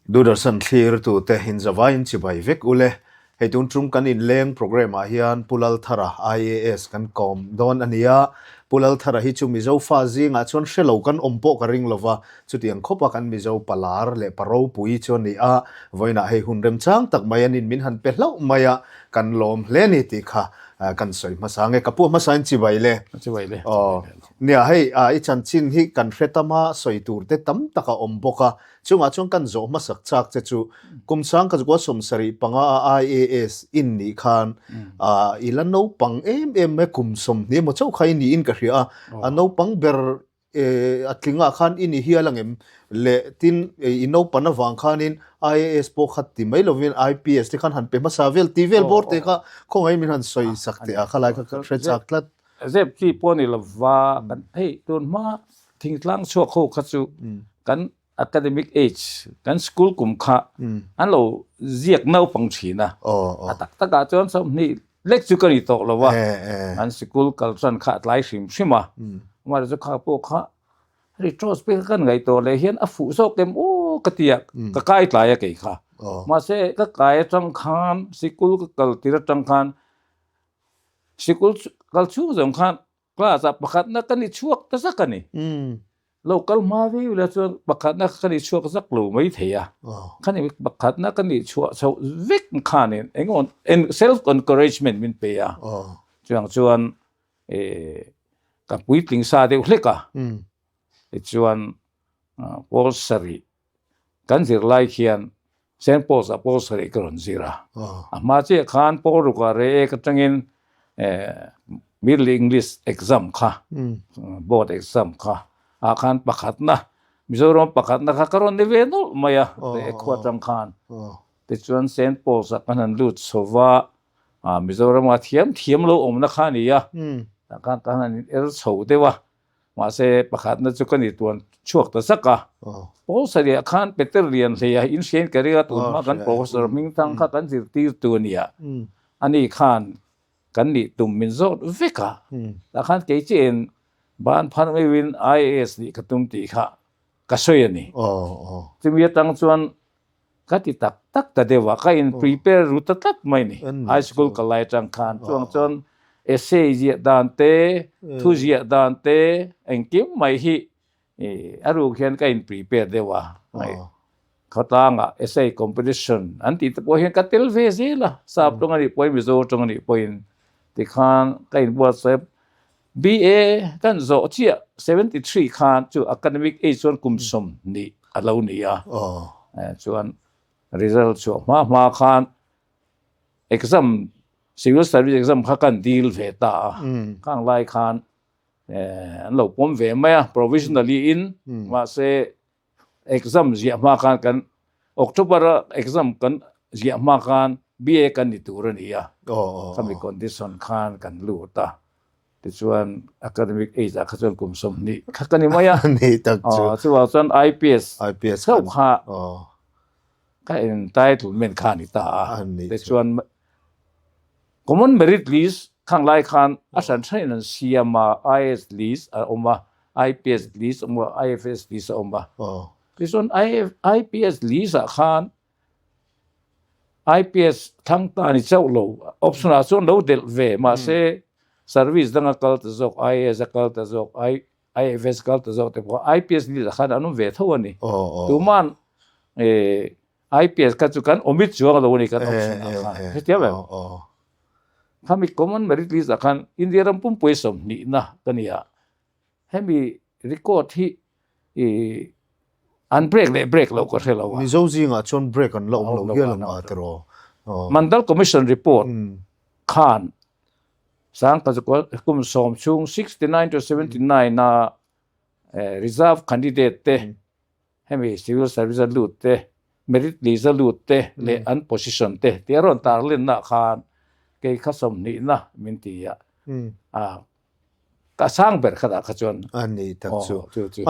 Doordarshan thlirtute inzavaiin chibai vek ule. Hei tun tum kan inleng programme ah hian Pu Lalthara IAS kan kawm dawn a ni a. Pu Lalthara hi chu Mizo fa zingah chuan hre lo kan awm pawh ka ring lova, chutiang khawpa kan Mizo palar leh pa ropui chu a ni a. Vawiinah hei hun remchang tak mai anin min han pe hlauh mai a, kan lawm hle a ni tih kha kan sawi hmasa nge. Ka pu hmasain chibai le. Chibai le. Aw. Nia hei i chanchin hi kan hre tam a, sawi tur te tam tak a awm bawk a. Chungah chuan kan zawh hmasak chak che chu kum sang ka chukua 75 a IAS in nih khan i la naupang em em mai kum 20 emaw chauh kha i niin ka hria a, a naupang ber a tlingah khan i ni hial angem le tin i naupan avang khanin IAS pawh kha ti mai lovin IPS te khan han pe hmasa vel tih vel bawr te kha khawngaih min han sawi sak teh a khalai kha ka hre chak tlat. Zep chi pawh ni lova kan hei tun hma thingtlang chhuak ho kha chu kan academic age kan school kum kha an lo ziak naupang thin a, a tak takah chuan 20 lek chu ka ni tawh lo a, an sikul kal tan kha a tlai hrim hrim a, amaherawhchu kha pawh kha retrospect a kan ngaihtuah leh hian a fuh zawk em aw ka ti a, ka kai tlai a kei kha, mahse ka kai atang khan sikul ka kal tir atang khan Sikul kal chhung zawng khan class ah pakhatna ka ni chhuak ta zak a ni. Lo kal hma viau ila chuan pakhatna ka ni chhuak zak lo mai thei a. Khani pakhatna ka nih chhuah chhoh vek khanin eng emaw self encouragement min pe a. Chuvang chuan ka puitling sa deuh hlek a. Tichuan pawl sarih Kan zirlai khian Saint Paul's ah pawl sarih ka rawn zir a. A hma chiah khan pawl rukah reh ek atangin Middle English exam kha, board exam kha ah khan pakhatna, Mizoram pakhatna kha ka rawn ni ve nawlh mai a, reh ek khua atang khan. Tichuan Saint Paul's ah kan han lut chho va, Mizorama thiam thiam lo awmna kha a ni a, tah khan kan han in er chho deuh a. Mahse, pakhatna chu ka ni tuan chhuak ta zak a. Paul sarih khan Peter Lian hleia in hriain ka ring a, tun hma kan Professor Hmingthang kha kan zirtirtu a nia. Ani khan kan nih tum min zawt vek a. Tah khan kei chiahin ban phan meuhin IAS nih ka tum tih kha ka sawi a ni. Chumi atang chuan Ka ti tak tak ta deuh a, ka in prepare ru ta tlat mai ni. High school ka lai atang khan chuang chuan essay ziah dan te, thu ziah dan te engkim mai hi a ruk hian ka in prepare deuh a. Khawtlangah essay competition an tih te pawh hian ka tel ve zel a, sap tawng a nih pawhin Mizo tawng a nih pawhin tikhan ka inbuatsaih BA kan zawh chiah 73 khan chu academic age chuan kum 20 a lo ni a, chuan result chhuah hma hma khan exam civil service exam kha kan dil ve ta a, khang lai khan an lo pawm ve mai a provisionally in mahse Exam ziah hma khan kan October a exam kan ziah hma khan BA kan ni tur a ni a, khami condition khan kan lut a, tichuan academic age ah kha chuan kum 20 kha ka ni mai a, chuvang chuan IPS chauh kha ka entitlement kha a ni ta a, tichuan Common merit list khang lai khan a hran hranin an siam a, IAS list a awm a, IPS list a awm a, IFS list a awm a. Tichuan IPS list ah khan IPS thlang ta ni chauh lo, option ah chuan lo delh ve mahse service danga kal ta zawk, IAS a kal ta zawk, IFS kal ta zawk te pawh IPS list ah khan an awm ve tho a ni. Tuman IPS kha chu kan omit chuang lo a ni kan option ah khan hetiang em khami common merit list ah khan India ram pumpui 20 na ka ni a hemi record hi i an break leh break lo ka hre lo a Mizo zingah chuan break an la awm lo hial ang a tiraw Mandal Commission report khan sangkazukua kum 10 chhung 69 to 79 a reserve candidate te Hemi civil service a lut te, merit list a lut te leh an position te tih a rawn tar lenna khan kei kha 20 na min ti a. A Ka sang ber khatah kha chuan. A ni tak chu.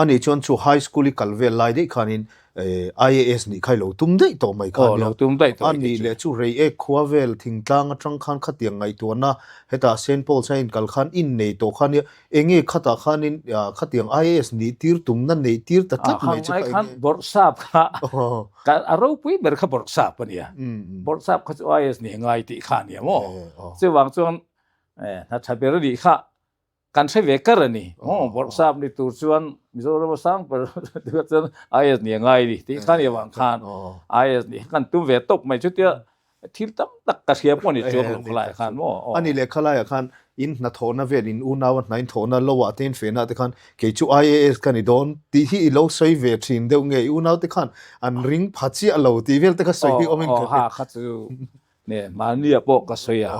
A nih chuan chu high school i kal vel lai daih khanin IAS nih kha i lo tum daih tawh mai kha nia. Aw, lo tum daih tawh. A nih leh chu Reiek khua vel thingtlang atang khan khatiang ngaihtuahna hetah Saint Paul's a inkal khan innei tawh kha nia. Enge khatah khanin khatiang IAS nih tir tumna neih tir ta tlat mai chu kha enge. Khan bawrhsap kha a ropui ber kha bawrhsap a nia. Bawrhsap kha chu IAS nih ngai tih kha a nia maw. Chuvang chuan Hna tha ber a nih kha kan hre ve kar a ni. Aw bawrhsap ni tur chuan Mizoram a sang ber tur chuan IAS nih a ngai a ni tih kha ni avang khan IAS nih kha kan tum ve tawp mai chutia thil tam tak ka hria pawh a ni chuang lo khalaiah khan maw. A ni leh khalaiah khan in hnathawhna vel in unaua hna in thawhna lo ah te in fehna te khan kei chu IAS ka ni dawn tih hi i lo sawi ve thin deuh nge i unau te khan an ring pha chiah lo tih vel te kha sawi hi awm in ka hria. Aw ha kha chu Nge mahnia pawh ka sawi a,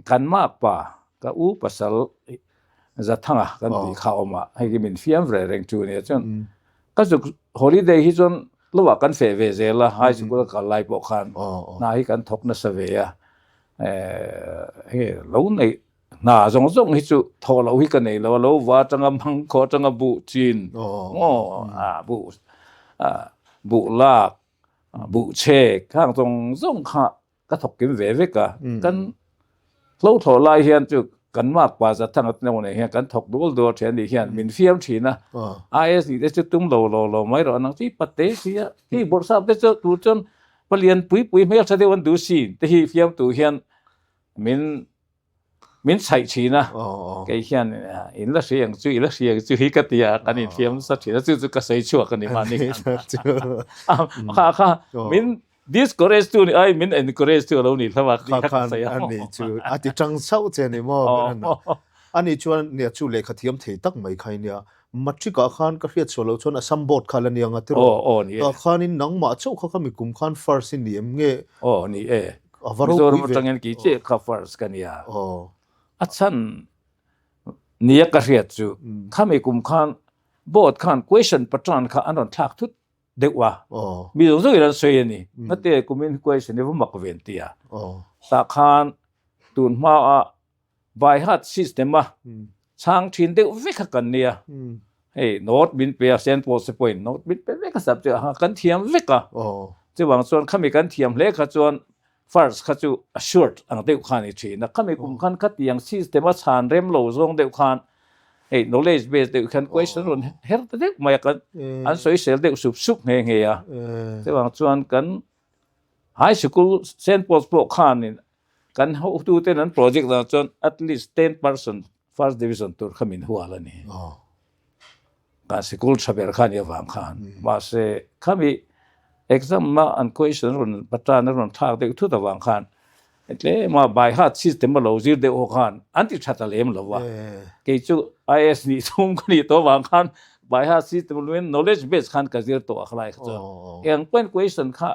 kan makpa ka u pasal Zathanga kan tih kha awm a, hei hi min fiam ve reng chu nia chuan ka zuk holiday hi chuan lovah kan feh ve zel a, high school a kal lai pawh khan hna hi kan thawk nasa ve a, hei lo neih hna zawng zawng hi chu thawh loh hi ka nei lo a, lo va atanga mangkhaw atanga buh chin buh buh lak Buh chhek khang zawng zawng kha ka thawk kim ve vek a, kan hlo thlawh lai hian chu kan makpa Zathanga te nau nen hian kan thawk dual dual thin a nih hian min fiam thin a, IS nih te chu tum lo lo lo mai rawh nang chu i pate si a, hei bawrhsap te chu tur chuan palian pui pui hmeltha deuh an duh si te hi fiamtu hian min Min chhaih thin a, kei hian in la hria ang chu, i la hria ang chu hi ka ti a, kan infiam nasa thin a, chu chu ka sawi chhuak a ni mahni khan. Kha kha min discourage tu ni ai min encourage tu a lo ni hlauh a, kha kha ka sawi a. Ani chu a ti tang chauh che ni maw? Ani chuan nia chu lehkha thiam thei tak mai kha i nia, matric ah khan ka hriat sual loh chuan Assam board kha la ni ang a tiraw? Aw ni e. Tah khanin nangmah chauh kha khami kum khan first i ni em nge? Aw ni e. A va ropui ve. Mizoram atangin kei chiah kha first ka nia. A chhan nia ka hriat chu khami kum khan board khan question pattern kha an rawn thlak thut deuh a. Mi zawng zawngin an sawi a ni. Ngate kumin question hi va mak ve an ti a. Tah khan tun hmaah by heart system a chhang thin deuh vek kha kan nia. Hei note min pe a Saint Paul's te pawhin note min pe vek a subject ah kan thiam vek a. Chuvang chuan khami kan thiam hle kha chuan first kha chu assured ang deuh kha a ni thin a. Khami kum khan khatiang system a chhan rem lo zawng deuh khan hei knowledge based deuh khan question rawn her ta deuh mai a kan an sawisel deuh sup sup nghe nghe a. Chuvang chuan kan high school Saint Paul's pawh khanin Kan hotuten an project dan chuan at least 10% first division tur kha min hual a ni. Kan sikul tha ber kha ni avang khan. Mahse khami exam a an question rawn pattern a rawn thlak deuh thut avang khan tlema by heart system a lo zir deuh ho khan an ti tha ta lem lo va. Kei chu IAS nih chhung ka nih tawh avang khan by heart system luin knowledge base khan ka zir tawh a khalai kha chuan eng pawhin question kha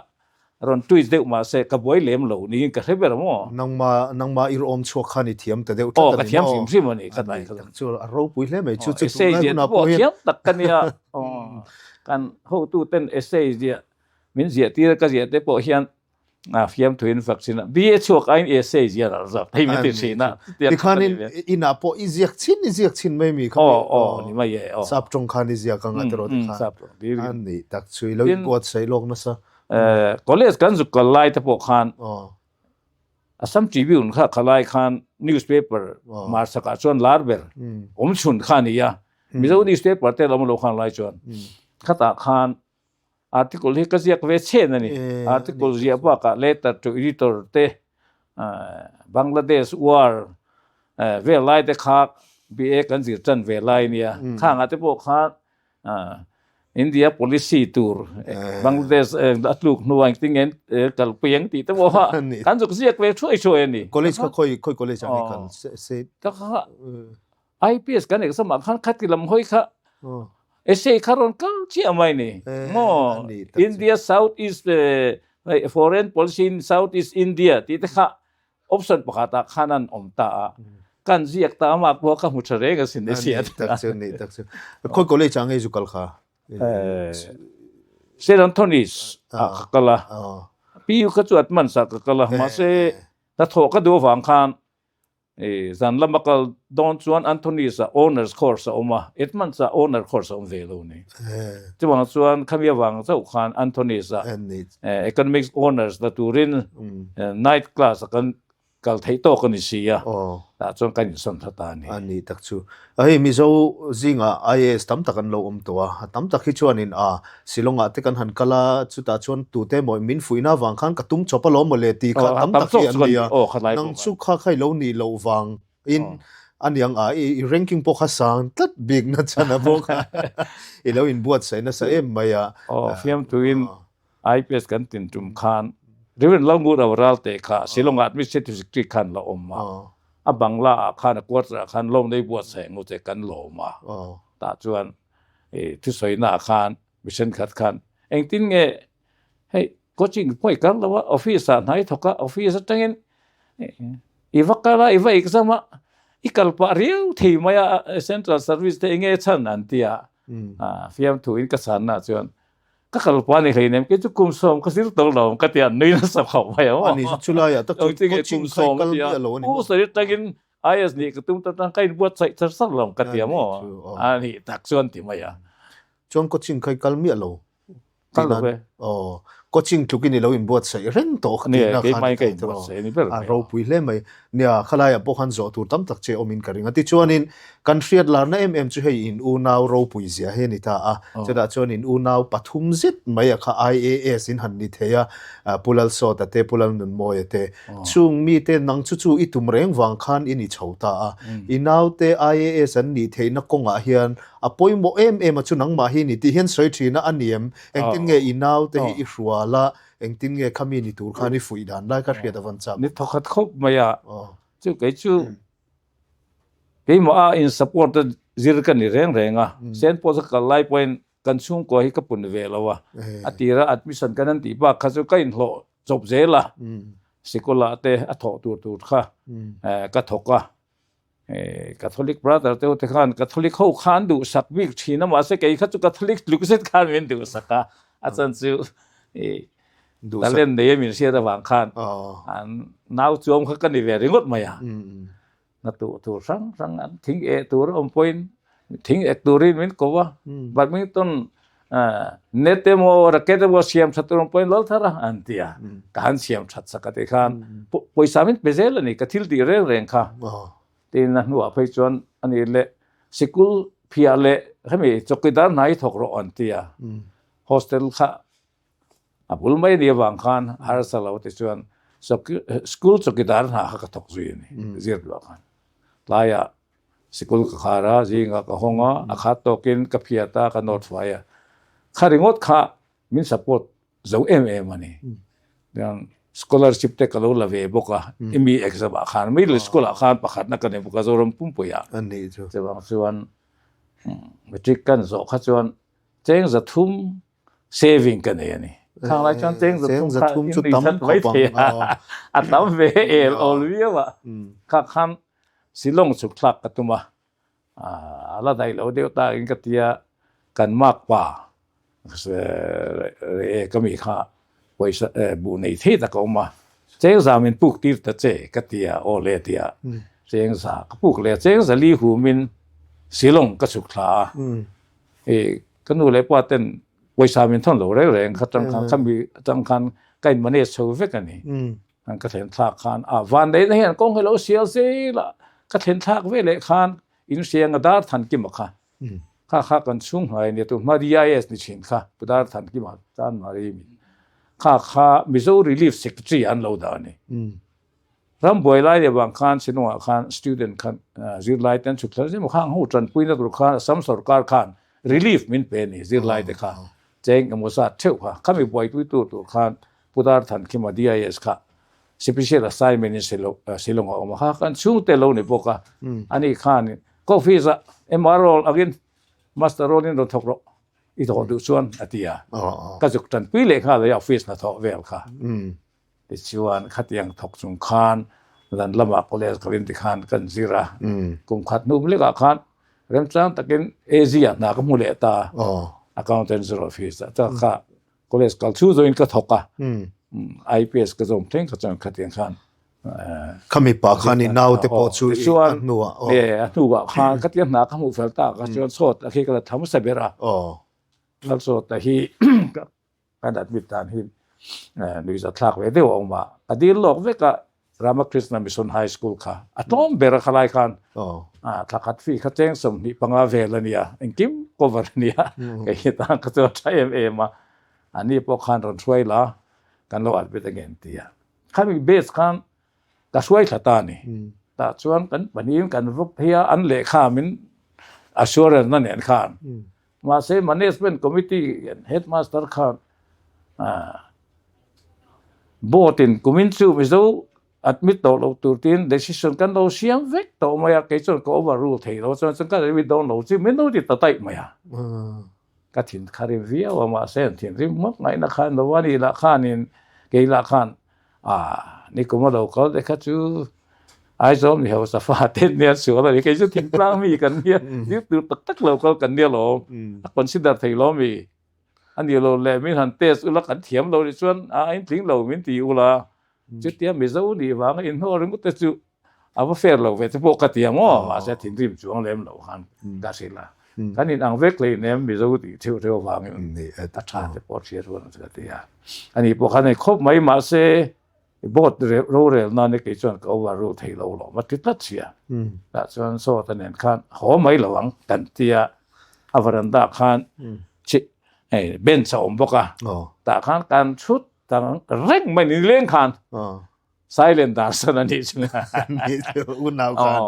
Rawn twist deuh mahse ka buai lem lo niin ka hre ber maw? Nangma nangma ir awm chhuak khan i thiam ta deuh tlat a ni maw? Aw ka thiam hrim hrim a ni ka tlai kha. Chu a ropui hle mai chu chu essay ziah te pawh thiam tak ka nia. Kan hotu ten essay ziah min ziah tir a ka ziah te pawh hian a fiamthuin fak thin a BA chhuak aiin essay ziah ral zawk thei min ti thin a. Tikhanin inah pawh i ziak chin i ziak chin mai mi kha. Aw aw ni mai e aw. Sap tawng khan i ziak ang a tiraw tikhan. Sap tawng dir in. A nih tak chu i lo inbuatsaih lawk nasa. College kan zuk kal lai te pawh khan Assam Tribune kha khalai khan newspaper Marsakah chuan lar ber awm chhun kha a ni a. Mizo newspaper te lam lo khan lai chuan khatah khan article hi ka ziak ve chhen a ni. Article ziah bakah letter to editor te Bangladesh war vel lai te kha BA kan zir tan ve lai a nia. Khangah te pawh khan India policy tur Bangladesh a tluk hnuah engtin nge kalpui ang tih te pawh kha kan zuk ziak ve thuai thuai a ni. College kha khawi khawi college ah nge kal se? Ka kha IPS kan exam ah khan khati lam hawi kha essay kha rawn kal chiah mai ni. Maw India South East foreign policy in South East India tih te kha Option pakhat ah khan an awm ta a, kan ziak ta amah pawh ka hmu tha reng asin e sia. Ni tak chu, ni tak chu. Khawi college ah nge zu kal kha? St. Anthony's ah ka kal a. PU kha chu Atmans ah ka kal a, mahse hnathawh ka duh avang khan. Zan lama kal dawn chuan Anthony's-a Honours course a awm a, Edmunds-a Honour course a awm ve lo ni. Chuvang chuan khami avang chauh khan Anthony's-a Economics Honours la turin night class a kan kal theih tawk a ni si a, tah chuan kan insawn thla ta a ni. A ni tak chu. Hei Mizo zingah IAS tam tak an lo awm tawh a, tam tak hi chuanin a Shillong-ah te kan han kal a, chutah chuan tute emaw min fuihna avang khan ka tum chawp alawm mawle tih kha tam tak hi an ni a, nang chu kha kha i lo nih loh vangin a niang a, i ranking pawh kha sang tlat bik na chhan a bawk a, i lo inbuatsaih nasa em mai a. Aw, fiamtuin IPS kan tin tum khan Reverend Lalngur Au Ralte kha Shillong-ah Administrative Secretary khan la awm a, a bangla ah khan a quarter ah khan lawm nei buatsaih ang u che kan lawm a, tah chuan thusawi naah khan mi thenkhat khan engtin nge hei coaching pawh i kal lo a office ah hna i thawk a office atangin i va kal a i va exam a i kal pah riau thei mai a central service te enge chhan an ti a fiamthu in ka chhan naah chuan ka kal pah ni hleinem kei chu kum sawm ka zir tawh lo ka ti a nui nasa khawp mai a ani chu chulai ah tak chu coaching kha i kal miah lo a ni maw u sawi atangin IS nih ka tum ta tang ka inbuatsaih char char lo ka ti a maw? A nih tak chuan ti mai a. Chuan coaching kha i kal miah lo. Kal lo ve. Aw, coaching tlukin i lo inbuatsaih reng tawh kha tihna khan keimah in ka inbuatsaih a ni ber mai. A ropui hle mai. Nia, khalaiah pawh khan zawh tur tam tak che awmin ka ring a. Tichuanin kan hriat larna em em chu hei in unau ropui zia hi a ni ta a. Chutah chuan in unau pathum zet mai a kha IAS in han ni thei a, Pu Lalsawta te, Pu Lalnunmawia te. Chung mite nang chu chu i tum reng vang khan i ni chho ta a. I naute IAS an nih theihna kawngah hian a pawimawh em em a chu nangmah hi ni tih hian sawi thin a, a ni em? Engtin nge i naute hi i hrual a, engtin nge khami ni tur khan i fuih dan lai kha hriat a van chak. Ni thawkhat khawp mai a, chu kei chu keimah a in support a zir ka ni reng reng a, Saint Paul's a kal lai pawhin kan chhungkua hi ka pun ve lo a, a tira admission kan an tih bak kha chu ka inhlawh chawp zel a, sikul ah te a thawh tur tur kha ka thawk a, Catholic brother te ho te khan Catholic ho kha an duhsak bik thin a mahse kei kha chu Catholic tluk zet khan min duhsak a, a chan chu talent nei a min hriat avang khan an nau chuam kha ka ni ve ringawt mai a. Hna tuh tur hrang hrang an thing eh tur a awm pawhin thing ek turin min ko a, badminton net emaw racket emaw siam that tur awm pawhin lal thar a an ti a, ka han siam that sak a tih khan pawisa min pe zel a ni ka thil tih reng reng kha tin a hnuah phei chuan a nih leh sikul phiah leh hemi chawkidar hna hi thawk rawh an ti a, hostel kha A bul mai ni avang khan harsa lo te chuan school chawkidar hna kha ka thawk zui a ni, zir duah khan. Tlaiah sikul ka khar a, zingah ka hawng a, a khat tawkin ka phiat a, ka nawt fai a. Kha ringawt kha min support zo em em a ni. Chuan scholarship te ka lo la ve bawk a, i mi exam ah khan, middle school ah khan pakhatna ka nei bawk a, Zoram Pumpuiah. Chuvang chuan matric kan zawh kha chuan cheng 300 saving ka nei a ni. Khang lai chuan cheng 300 kha in that mai thei a, a tam ve el awl viau a. Kha khan Shillong chhuk thlak ka tum a, a la daih lo deuh ta in ka ti a, kan makpa re ka mi kha pawisa buh nei thei tak a awm a, cheng za min puk tir ta che ka ti a, aw le ti a, cheng za ka puk leh a, cheng za li humin Shillong ka chhuk thla a. I ka nu leh pa ten pawisa min thawn lo reng reng kha tang khan khami atang khan ka in manage chho vek a ni. An ka thlen thlak khan a van daihna hian kawng hi lo sial zel a, ka thlen thlak ve leh khan in hriang a dar than kima kha kha kha kan chhung hnai nia tu hma DIS ni thin kha pu dar than kima chan mari min kha kha Mizo Relief Secretary an lo dah a ni. Ram buai lai leh vang khan Shillong-ah khan student khan zirlai te an chhuk thar zim a, khang ho tanpuina tur khan Assam sorkar khan relief min pe a ni zirlai te kha cheng emaw zat theuh kha khami buaipui tur tur khan Pu Dar Thankhima DIS kha special assignment in Shillong-ah a awm a, kha kan chhungte lo ni bawk a, ani khan ka office-ah MR role angin master role in rawn thawk rawh i thawh duh chuan a ti a, ka zuk tanpui leh nghal a office hnathawh vel kha. Tichuan, khatiang thawk chung khan zan lamah college ka rin tikhan kan zir a. Kum khat hnu lekah khan remchang takin AG-ah hna ka hmu leh ta a, Accountant General Office-ah. Chuan kha college kal chhung zawngin ka thawk a, IPS ka zawm thleng kha chuan khatiang khan. Khami pa khan i naute pawh chu i a hnuah. A hnuah khan khatia hna ka hmuh fel tak a chuan sawt a khi ka la tham sa ber a. Lalsawta hi kan admit dan hi nuihzat thlak ve deuh a awm a, ka dil lawk vek a Ramakrishna Mission High School kha a tlawm ber a khalai khan thla khat fee kha cheng 25 vel a nia, engkim cover a nia, kei hi tan kha chu a tha em em a, ani pawh khan rawn hruai la kan lo admit ange an ti a, khami base khan ka hruai thla ta a ni. Tah chuan kan pahnihin kan va phei a, an lehkha min assurance na nen khan Mahse Management Committee Headmaster khan Board in kumin chu Mizo admit tawh lo tur tiin decision kan lo siam vek tawh mai a, kei chuan ka overrule thei lo chuan chuan ka admit dawn lo chi min lo ti ta taih mai a. Ka thin kha rim viau a mahse an thinrim hmak ngaihna khan lo a ni lah khanin kei lah khan Ah, nikum a lo kal te kha chu Aizawl mi hausa fa te nia sual a ni. Kei chu thingtlang mi kan nia, zir tur tak tak lo kal kan nia lawm. A consider thei lo mi. A ni lo le min han test ula kan thiam lo nih chuan a intling lo min ti ula. Chutia Mizo nih vanga inhnawh ringawt te chu A va fair lo ve te pawh ka ti ang aw, mahse thinrim chuang lem lo khan ka hrilh a. Kan in ang vek hleinem Mizo tih theuh theuh avangin a tha te pawh hriat rual ang chu ka ti a. Ani pawh khan hei khawp mai mahse board rorel nan kei chuan ka over rule thei lo lawm a ti tlat sia. Tah chuan sawta nen khan haw mai lo ang kan ti a, a veranda khan hei bench a awm bawk a, tah khan kan thut tang reng mai nileng khan. Silent dan san a nih chu. Unau khan.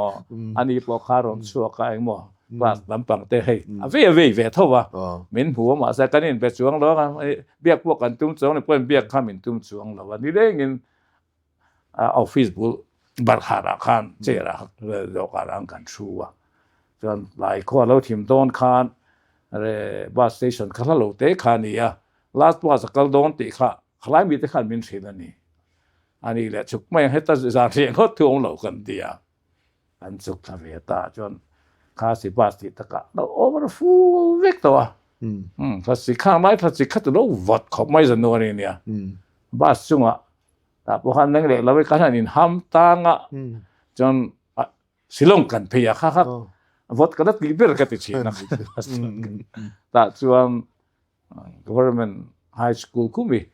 Ani pawh kha rawn chhuak a engmaw class lampang te hei a vei a vei ve tho a. Min hmu a mahse kan inbe chuang lo a, biak pawh kan tum chuang lo pawhin biak kha min tum chuang lo a. Nilengin office bul barhar ah khan chair ah dawhkan ah kan thu a. Chuan tlai khua lo thim dawn khan bus station kha hla lo te kha a ni a, last bus a kal dawn tih kha Khalai mite khan min hrilh a ni. A nih leh chuk mai ang heta zan hreh ngawt thu awm lo kan ti a. Kan chuk thla ve ta chuan Khasi bus tih takah lo over full vek tawh a. Thla khang lai thla chi khat lo vawt khawp mai January nia. Bus chungah tah pawh khan neng leh lo i kan han inham tang a chuan Shillong kan phei a kha kha vawt ka la tih ber ka ti thin a. Tah chuan Government High School khumi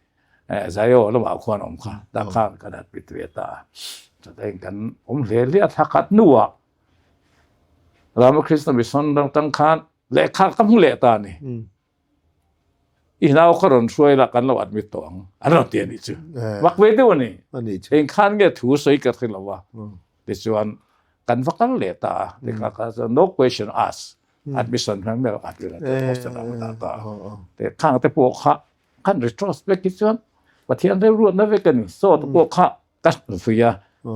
Zaio lamah khuan awm kha tah khan kan han pit ve ta a. Chutah kan awm hle hle a, thla khat hnuah Ramakrishna Mission atang khan lehkha ka hmu leh ta a ni. I nau kha rawn hruai la kan lo admit tawh ang an rawn ti a nih chu. Mak ve deuh a ni. Eng khan nge thu sawi ka hre lo a. Tichuan kan va kal leh ta a, tikha kha chuan no question asked. Admission hmang meuh a tlin a te hostel ah dah ta te khang te pawh kha khan retrospect hi chuan Pathian rilruatna vek a ni saw te pawh kha ka vui a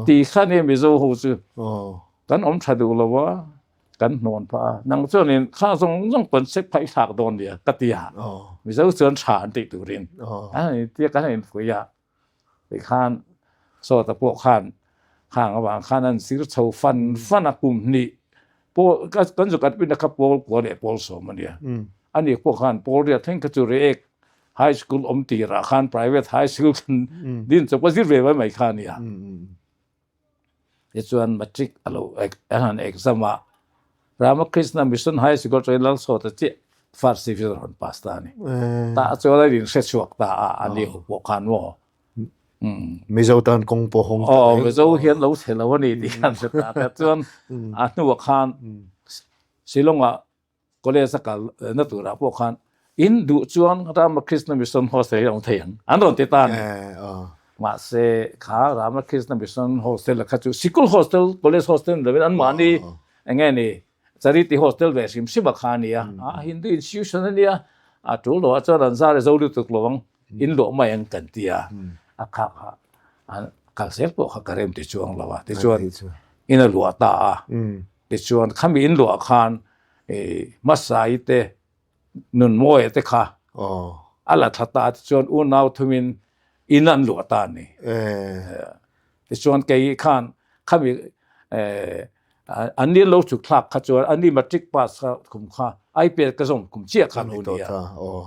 ti kha nia Mizo ho chu kan awm tha duh lo a kan hnawn phah a nang chuanin kha zawng zawng concept kha i thlak dawn nia ka ti a Mizo chuan tha an tih turin tia kan han invui a. Tikhan sawta pawh khan khang avang khan an sir chho fan fan a kum hnih pawl kan zu kan pin a kha pawl kua leh pawl sawm a nia. Ani pawh khan pawl riat thleng kha chu Reiek High School awm tirah khan private high school khan din chawp a zir ve mai mai kha a nia. Tichuan matric a lo an han exam a, Ramakrishna Mission High School atangin Lalsawta chiah first division a rawn pass ta a ni. Tah chuan a inhre chhuak ta a, a ni ho pawh khan maw. Mizo tan kawng pawh hawng ta reng. Aw, Mizo hian lo chhe lo a ni tih khan hre ta. Tichuan a hnuah khan Shillong-ah College a kal na turah pawh khan in duh chuan Ramakrishna Mission Hostel hi a awm thei ang an rawn ti ta a ni. Mahse kha Ramakrishna Mission Hostel kha chu sikul hostel, college hostel ni lovin anmahni eng nge ni charity hostel ve hrim hrim a kha a ni a, a Hindu institution a nia, a tul loh ah chuan an zar zo lutuk lo ang, in luah mai ang kan ti a, a kha kha kal zel pawh kha ka rem ti chuang lo a, tichuan in a luah ta a. Tichuan khami in luah khan hmasai te Nunmawia te kha a la thla ta tichuan unau thumin in an luah ta a ni. Tichuan kei khan khami an ni lo chhuk thlak kha chuan an ni matric pass kha kum kha IPS ka zawm kum chiah kha lo ni a.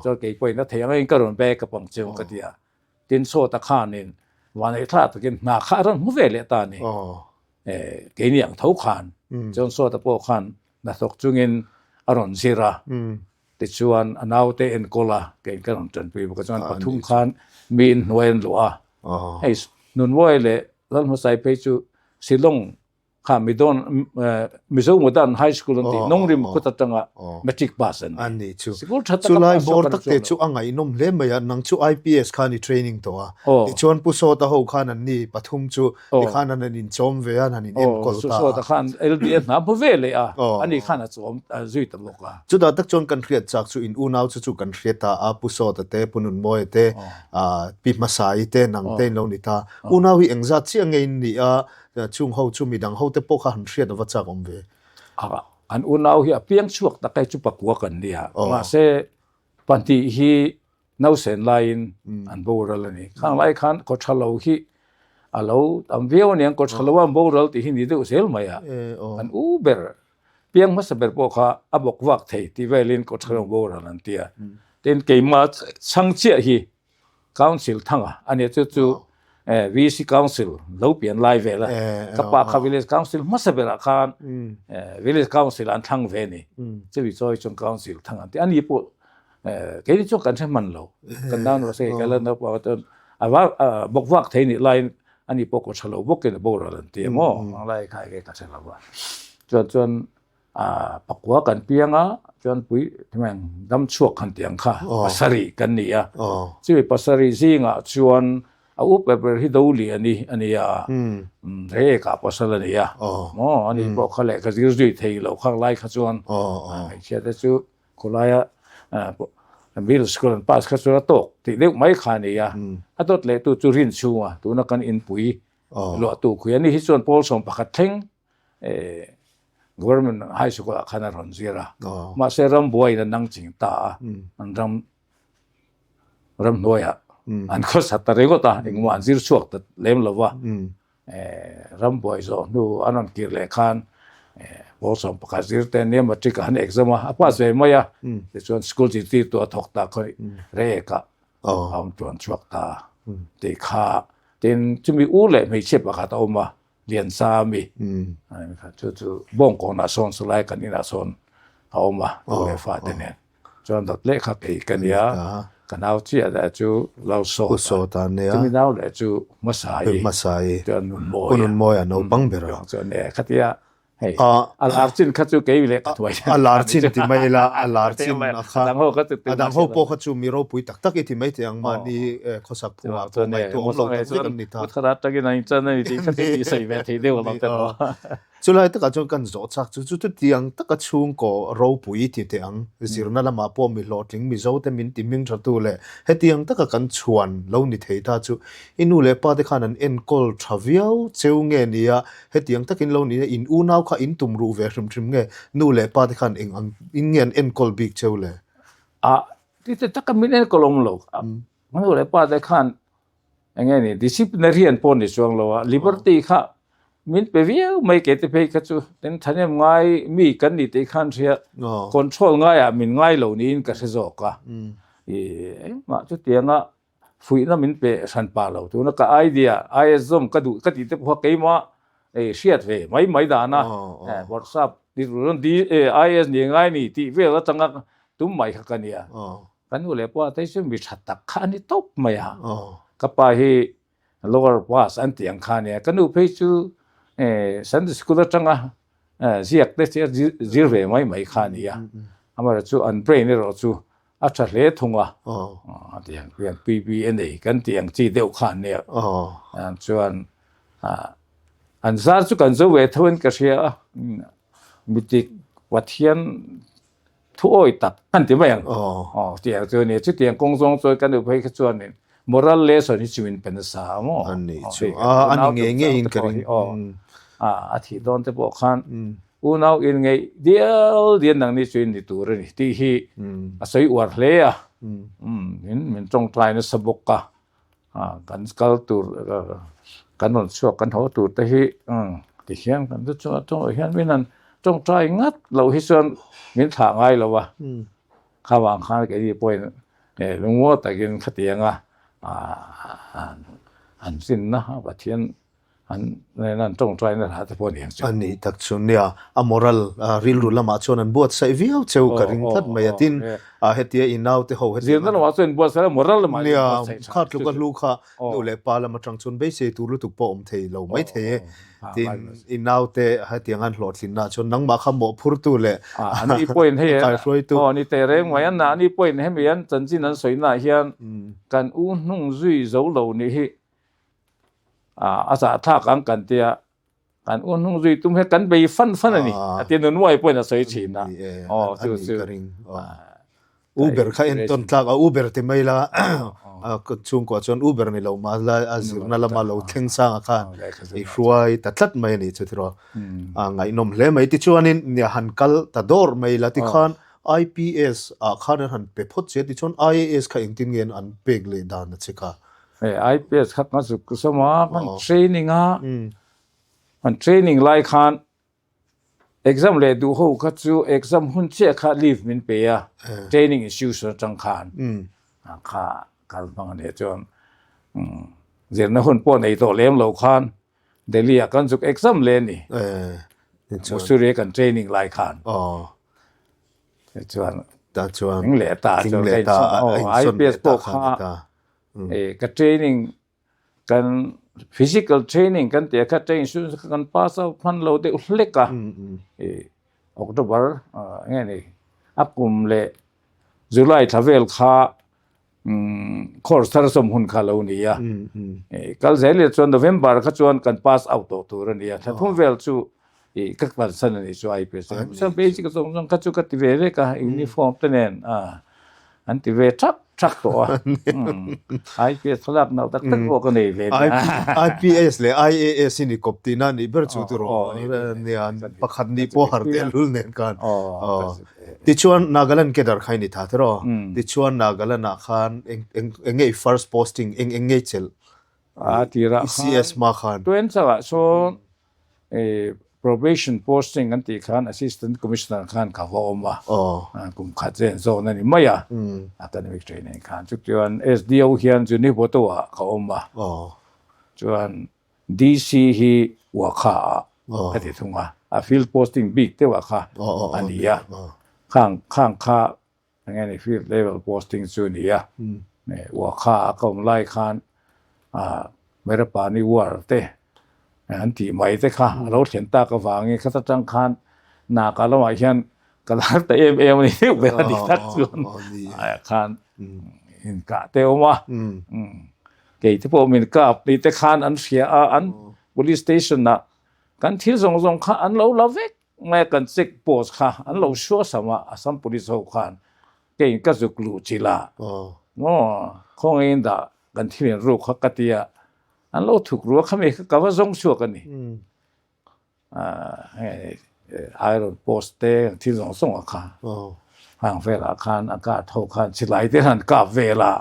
Chuan kei pawhin a thei angin ka rawn back up ang cheu ka ti a. Tin sawta khanin. Vanei thla takin hna kha a rawn hmu ve leh ta a ni. Keini ang tho khan John Sawta pawh khan hnathawk chungin a rawn zir a, tichuan a naute enkawl a, keiin ka rawn tanpui bawk a, chuan pathum khan mi inhnuai an luah a. Hei Nunmawi leh Lalhmasai phei chu Shillong Kha Midon Mizo Modern High School an tih Nongrim khut atanga matric pass an ni. Chu. Sikul tha tak a pass bawr tak te chu a ngaihnawm hle mai a, nang chu IPS khan i training tawh a. Tichuan Pu Sawta ho khan an ni pathum chu tikhan an han inchawm ve a, an han in enkawl ta a. Sawta khan LDA hna hmu ve leh a, ani khan a chawm zui ta bawk a. Chutah tak chuan kan hriat chak chu in unau chu chu kan hria ta a, Pu Sawta te, Pu Nunmawia te, Pi Hmasai te, nang te in lo ni ta. Unau hi engzat chiah nge in nih a, Chung ho chu midang ho te pawh kha han hriat ava chak awm ve. A, an unau hi a piang chhuak tak hei chu pakua kan nia. Mahse, pahnih hi nausen laiin an boral a ni. Khang lai khan kawthalo hi a lo tam viau a niang, kawthalo a an boral tih hi ni deuh zel mai a. An u ber, piang hmasa ber pawh kha a bawk vak thei tih velin kawthalo an boral an ti a. Tin, keimah chhang chiah hi Council thanga a nia chu chu VC Council lo pian lai vel a ka pa kha Village Council hmasa berah khan Village Council an thlang ve a ni chumi chawi chuan Council thang an ti a ni pawh keini chuan kan hre hman lo kan nau nuah se ka la naupang chuan a var bawk vak thei nih laiin a ni pawh kaw tha lo bawkin a boral an ti a maw ang lai kha enge ka hre lo a chuan chuan A pakua kan piang a, chuan pui hmeng dam chhuak han tih ang kha pasarih kan ni a. Chumi pasarih zingah chuan a u ber ber hi Doliani a ni a, Reka pasal a ni a. Maw ani pawh kha lehkha zir zui thei lo khang lai kha chuan hmeichhia te chu khawlaia middle school an pass kha chuan a tawk tih deuh mai kha a ni a. A dawt lehtu chu Rinchhunga tuna kan inpui luahtu khui a ni hi chuan pawl 11 thleng Government High School ah khan a rawn zir a, mahse rambuaiin a nang ching ta a, an ram ramhnuaiah an khawsa ta ringawt a, engmah an zir chhuak ta lem lo va, rambuai zawh hnu an rawn kir leh khan pawl 11 zir te nia matric ah an exam a, a pass ve mai a, tichuan school zirtirtu a thawk ta khawi Reiek-ah a awm tuan chhuak ta tih kha, tin chumi u leh hmeichhia pakhat a awm a, Liansa a mi chu chu Bawngkawnah sawn chulai kan inah sawn a awm a tu leh fate nen chuan dawt leh kha kei ka nia ka nau chiah leh chu Lalsawta chumi nau leh chu Hmasai chuan Nunmawi a naupang ber a chuan e khatia hei a lar chin kha chu kei leh ka thuai a lar chin ti mai ila a lar chin a kha a dang ho pawh kha chu mi ropui tak tak i ti mai teh ang mahni khawsak phungah pawh ngaihtuah awm lo tak vek an ni ta. Chulai takah chuan kan zawh chak chu chu chutiang taka chhungkaw ropui ti teh ang zirna lamah pawh mi hlawhtling Mizo te min ti hming tha tu leh hetiang taka kan chhuan lo ni thei ta chu i nu leh pa te khan an enkawl tha viau cheu nge nia hetiang takin lo ni a in unau kha in tum ruh ve hrim hrim nge nu leh pa te khan eng ang in nge an enkawl bik cheu le? A ti te taka min enkawl awm lo. A nu leh pa te khan eng nge ni disciplinarian pawh ni chuang lo a, liberty kha min pe viau mai kei te phei kha chu tin thahnem ngai mi kan ni tih khan hria control ngaiah min ngai lo niin ka hre zawk a. Ih engmah chutianga fuihna min pe hran pah lo tuna ka idea IS zawm ka duh ka tih te pawh kha keimah hriat ve mai mai dana WhatsApp IS ni ngai ni tih vel atanga tum mai kha ka nia. Ka nu leh pa te chu mi tha tak kha a ni tawp mai a. Ka pa hi lower pass an tih ang kha a nia. Ka nu phei chu Sunday school atanga ziak te chu zir ve mai mai kha a ni a. Amaherawhchu chu an brain erawh chu a tha hle thung a. A ti ang hian PB a nei kan tih ang chi deuh kha a nia. Chuan an zar chu kan zo ve tho in ka hria a. Mitik Pathian Thu awi tak an ti mai ang. Aw tiang chu ania chutiang kawng zawng chuan kan uphei kha chuanin moral lesson hi chu min pe nasa a maw. An nih chu a a ni ngei ngei in ka ring. Aw a thih dawn te pawh khan unau in ngeih dial dial nang ni chu in ni tur a ni tih hi a sawi uar hle a. Min min tawngtai nasa bawk a. Kan kal tur kan rawn chhuak kan haw tur te hi tihian kan chu chungah tawngah hian min han tawngtai ngat loh hi chuan min thlah ngai lo a, kha vang khan keini pawhin lungngaw takin khatianga. An rinna Pathian an nena an tawngtaina hla te pawh a ni ang chu. A nih tak chu nia, a moral rilru lamah chuan an buatsaih viau cheu ka ring tlat mai a, tin hetia i naute ho hetiang Zirna lamah chuan in buatsaih a, moral lamah in buatsaih tha. Nia, kha tluka hlu kha nu leh pa lam atang chuan beisei tur lutuk pawh awm thei lo mai thei e. Tin, i naute hetiang an hlawhtlinna chuan nangmah kha mawhphurtu leh Ani pawhin hei kaihruaitu. Aw ni teh reng mai a, nahni pawhin hemi an chanchin an sawina ah hian kan u hnung zui zo lo nih hi a zahthlak ang kan tia, kan u hnung zui tum hian kan bei fan fan a ni a tia Nunuai pawhin a sawi thin a. Aw chu chu. Uber kha entawn tlak a, Uber ti mai la chhungkua chuan Uber ni lo mah la a zirna lama lo thleng sanga khan i hruai ta tlat mai a nih chu tiraw. A ngaihnawm hle mai. Tichuanin nia han kal ta dawr mai la tikhan IPS ah khan an han pe phawt che a tichuan IAS kha engtin nge an pek leh dan a che kha? Hei IPS kha kan zuk sawm a, kan training a, kan training lai khan Exam leh duh ho kha chu exam hun chiah kha leave min pe a, training institution atang khan kha kal hmang a nia chuan zirna hun pawh nei tawh lem lo khan Delhi ah kan zuk exam leh a ni, Mussoorie kan training lai khan. Chuan tling leh ta chuan ka insawn, IPS pawh kha ka training Kan physical training kan tih a kha training chu kan pass out hman lo deuh hlek a, ih October nge ni a kum leh July thla vel kha course thar sawm hun kha lo ni a, ih kal zel ila chuan November kha chuan kan pass out tawh tur a ni a, thla thum vel chu ih ka kalsan a ni chu IPS chuan basic zawng zawng kha chu ka ti ve vek a uniform te nen a. An ti ve thak thak tawh a. IPS thlalak nalh tak tak pawh ka nei ve nia. IPS leh IAS hi ni kawp tihna a nih ber chu tiraw nia pakhat nih pawh har tehlul nen khan. Tichuan Nagaland cadre kha i ni tha tiraw? Tichuan Nagaland ah khan eng nge i first posting eng eng nge i chelh? A tirah khan CS hma khan. Tuenchangah sawn Probation posting an tih khan Assistant Commissioner khan ka va awm a, kum khat zen zawn a ni mai a, academic training khan. Chutichuan SDO hian Zuniboto ah ka awm a, chuan DC hi Wakha ah ka ti thung a, a field posting bik deuh ah kha a ni a, khang khang kha Enge ni field level posting chu ni a, Wakha a ka awm lai khan Merapani war te an tih mai te kha a lo thlen tak avangin khata tang khan Naka lamah hian ka lar ta em em a ni deuh ber a dik tak chuan khan inkah te a awm a, kei te pawh min kap tih te khan an hria a, an police station ah kan thil zawng zawng kha an lo la vek. Nge kan check post kha an lo suasam a, Assam Police ho khan keiin ka zuk luh chilh a, maw khawngaiin dah kan thil in ruk kha ka ti a, an lo thuk ru a, khami kha ka va zawng chhuak a ni. Hei iron post te thil zawng zawng a kha hang velah khan a guard ho khan silai te han kap vel a,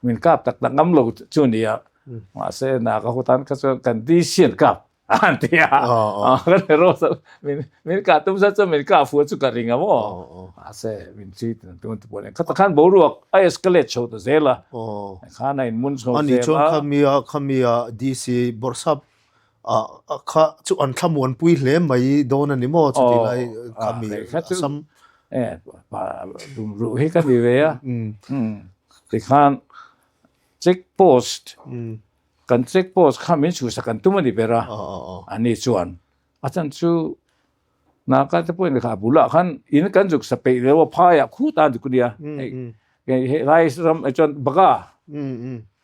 min kap tak tak ngam lo chu ni a, mahse Naga ho tan kha chuan kan DC an kap An ti a, kan hero min min kah tum zat chuan min kah fuh chu ka ring a maw. Mahse min treat an tum ti pawh nen khata khan boruak a escalate chho ta zel a. Khan a in mun chho zel a. Ani chuan khamia khamia DC Bawrhsap kha chu an thlamuanpui hle mai dawn a ni maw chuti lai khami Assam. Tumruh hi ka ni ve a. Tikhan check post Kan check post kha min chhuhsak an tum a ni ber a, ani chuan a chan chu Naka te pawhin kha a bulah khan in kan zuk sa peih leh a phaiah khut a dik nia, hei helai ram ah chuan Baga,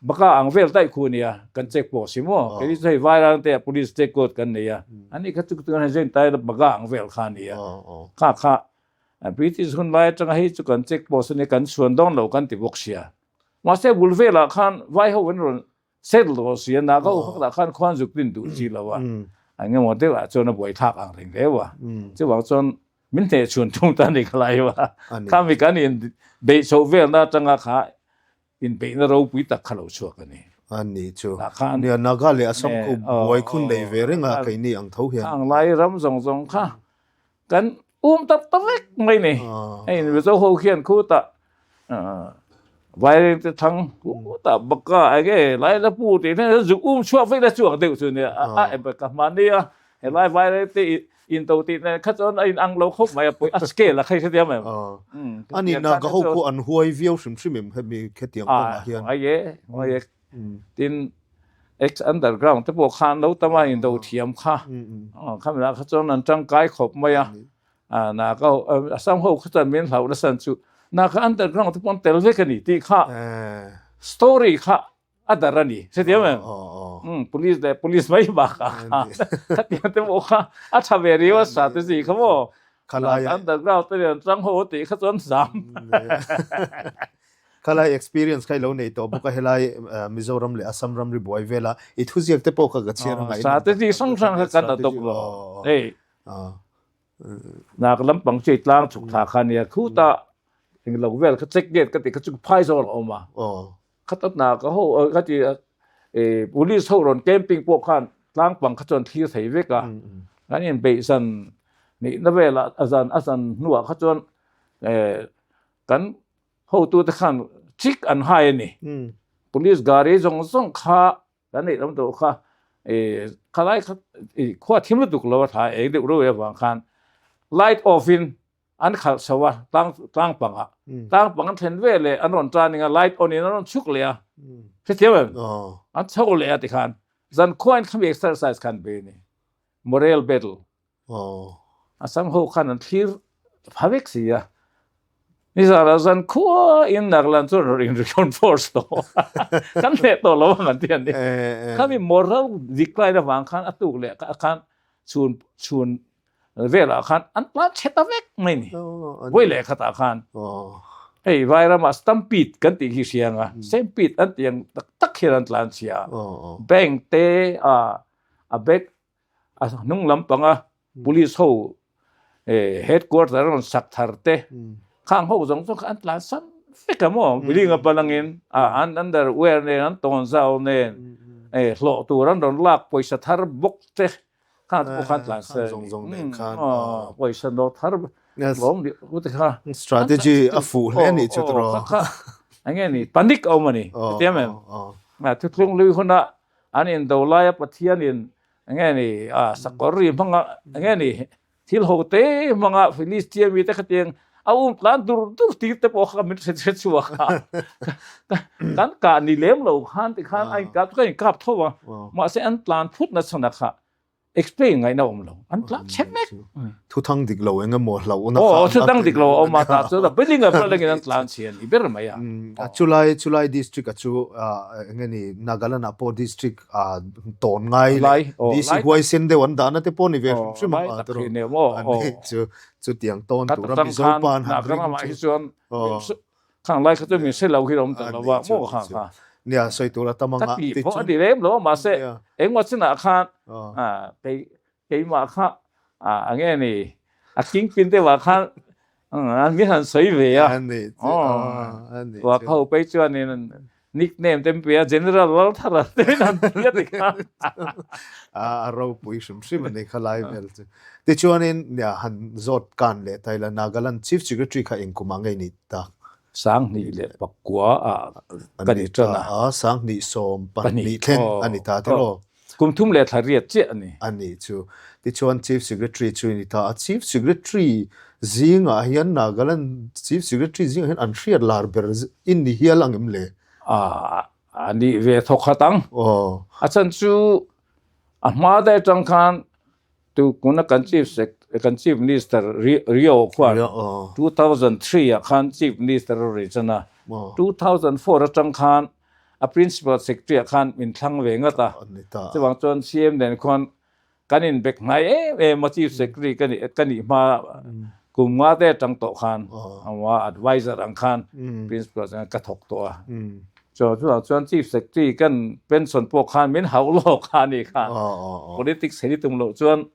Baga ang vel daih khu ania kan check post hi maw, kei chu hei Vairang te ah police check post kan nei a, ani kha chu tunah hian zain Baga ang vel kha ania, kha kha British hun lai atanga hei chu kan check post ania kan chhuan dawn lo kan ti bawk sia. Mahse bul velah khan vai ho an rawn settle tawh si a, Naga u khatah khan khuan zuk tin duh chi lo a, eng emaw deuh ah chuan a buai thlak ang reng hleu a. Chuvang chuan min hneh chhun thung ta ni ka lai va. Khami kan in beih chhoh velna atanga kha inbeihna ropui tak kha lo chhuak a ni. A ni chu. Nia Naga leh Assam khu buai khun nei ve reng a keini ang tho hian. Khang lai ram zawng zawng kha Kan um tak tak vek mai ni. Hei Mizo ho khian khutah. Vaireng te thang ta baka enge lai la pu ti hian zuk um chhuak vek la chuang deuh chu nia a em ka hman nia helai vaireng te in to ti nen kha chuan a in ang lo khawp mai a pui a scale a khai hrethiam em ani na ka ho khu an huai viau hrim hrim em hemi khetiang kawngah hian ai e ai e tin ex underground te pawh khan lo tama in do thiam kha khami lah kha chuan an tangkai khawp mai a na ka Assam ho kha chuan min hlauh nasa chu na ka underground te pawh an tel vek a ni tih kha story kha a dar a ni hrethiam em police leh police mai bakah khan khatiang te pawh kha a tha ve riau a strategy kha maw underground te nen tang ho tih kha chuan zam Khalai experience kha i lo nei tawh bawk a helai Mizoram leh Assam ramri buai vela i thuziak te pawh kha ka chhiar a ngaih strategy hrang hrang kha kan adopt lo hei Nak lampang chu tlang chhuk thla kha nia khuta englo vel kha check gate ka ti kha chu phai zawl a awm a khatat na ka ho ka ti police ho rawn camping pawh khan tlang pang kha chuan thlir thei vek a kan in beih zan nih na velah a zan a zan hnuah kha chuan kan hotute khan chik an hai a ni police gari zawng zawng kha Kan neih lam tawh kha khalai kha khua thim lutuk lo a tha eng deuh reuh avang khan light off in an khalh chho a tlang tlang pangah tlang pang an thlen ve leh an rawn turning a light on in an rawn chhuk leh a hrethiam em an chho leh a tikhan zan khua in khami exercise khan bei a ni moral battle Assam ho khan an thlir pha vek si a. Nizanah zan khua in Nagaland chuan rawn in reinforce tawh kan hneh tawh lo ang an ti a ni. Khami moral decline avang khan a tuk leh khan chhun chhun velah khan an tlan chhe ta vek mai ni. Vawi leh khatah khan hei Vairamah stampede kan tih khi hria ang a, stampede an tih ang tak tak hian an tlan chhia a. Bank te a bank a hnung lampanga police ho headquarter an rawn sak thar te khang ho zawng zawng kha an tlan sam vek a maw building a palangin an underwear nen an tawnzau nen hlawh tur an rawn lak pawisa thar bawk te khang te pawh khan tlan se pawisa nawt thar lawm te kha strategy a fuh hle a nih chu tiraw kha enge ni panic a awm a ni hetiang em thuthlung lui huna An indo laia Pathianin enge ni a sakawr ri hmanga enge ni thil ho te hmanga Philistia mite khatiang a um tlan dur dur tir te pawh kha min hre hre chhuak a. Kan kah ni lem lo khan tikhan a inkap ka inkap tho a. Mahse an tlan phut na chhan a kha explain ngaihna awm lo an tla chhe mek thuthang dik lo eng emaw hlauhna kha aw thuthang dik lo a awm a tah chuan a building a building in an tlan chhe a ni ber mai a chulai chulai district a chu eng nge ni Nagaland ah pawh district a tawn ngai leh DC huaisen deuh an dahna te pawh ni ve hrim hrim a tiraw chu chutiang tawn tura Mizo pa an han ring chu Khang lai kha chu min hre lo hi awm ta lo va maw kha kha. Nia sawi tur a tam anga. Ka ti pawh a ti rem lo mahse engmaw chinah khan kei keimah kha a nge ni a kingpin deuhah khan an min han sawi ve a. Tua kha ho phei chuanin nickname te min pe a General Lalthara te min han ti a ti kha. A ropui hrim hrim a ni kha lai vel chu. Tichuanin nia han zawt kan leh ta ila Nagaland Chief Secretary kha engkum ah ngei ni tak? 2009 ah ka ni tan a. A 2012 thleng a ni ta tiraw? Kum thum leh thla riat chiah a ni. A ni chu. Tichuan Chief Secretary chu i ni ta a. Chief Secretary zingah hian Nagaland Chief Secretary zingah hian an hriat lar ber i ni hial ang em le? A nih ve thawk khat ang. A chhan chu a hma daih atang khan Tukuna kan Chief Sec kan Chief Minister Rio khuan 2003 ah khan Chief Minister a rawn chan a, 2004 atang khan a Principal Secretary ah khan min thlang ve ngat a, chuvang chuan CM nen khuan kan inbek hnai em em a Chief Secretary ka nih ka nih hma kum nga te atang tawh khan adviser ang khan Principal ka thawk tawh a. Chuan chuvang chuan Chief Secretary kan pension pawh khan min hauh lawk a ni kha. Politics hei tum loh chuan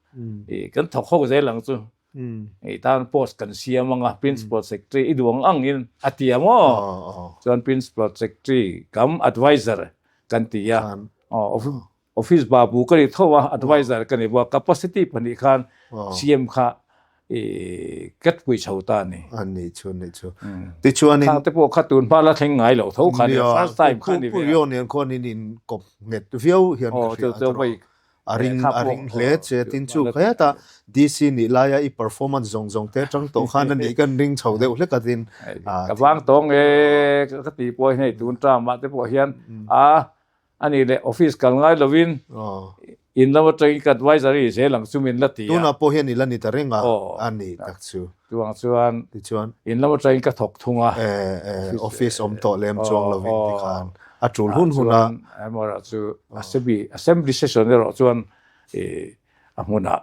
i kan thawk ho zel ang chu. I tan post kan siam anga Principal Secretary i duh ang ang in a ti a maw. Chuan Principal Secretary kam adviser kan ti a. Office babu ka ni tho a, adviser ka ni bawk a. Capacity pahnih khan CM kha. I ka pui chho ta a ni. A nih chu, a nih chu. Tichuanin. Khang te pawh kha tun hma la thleng ngai lo tho kha nia, first time kha ni ve a. Pu Rio nen khuan in inkawp nghet viau hian ka hria a tawh. A ring, a ring hle che. Tin chu hetah DC nih laia i performance zawng zawng te atang tawh khan a nih kan ring chho deuh hlek a tin. Ka vang tawng e ka ti pawh hi hei tun term ah te pawh hian a A nih leh office kal ngai lovin in lam atangin ka advisory zel ang chu min la ti a. Tunah pawh hian i la ni ta reng a, a nih tak chu. Chuvang chuan Tichuan. in lam atangin ka thawk thung a. Office awm tawh lem chuang lovin tikhan a tul hun hun a. Chuan amaherawh chu assembly assembly session erawh chuan a hmunah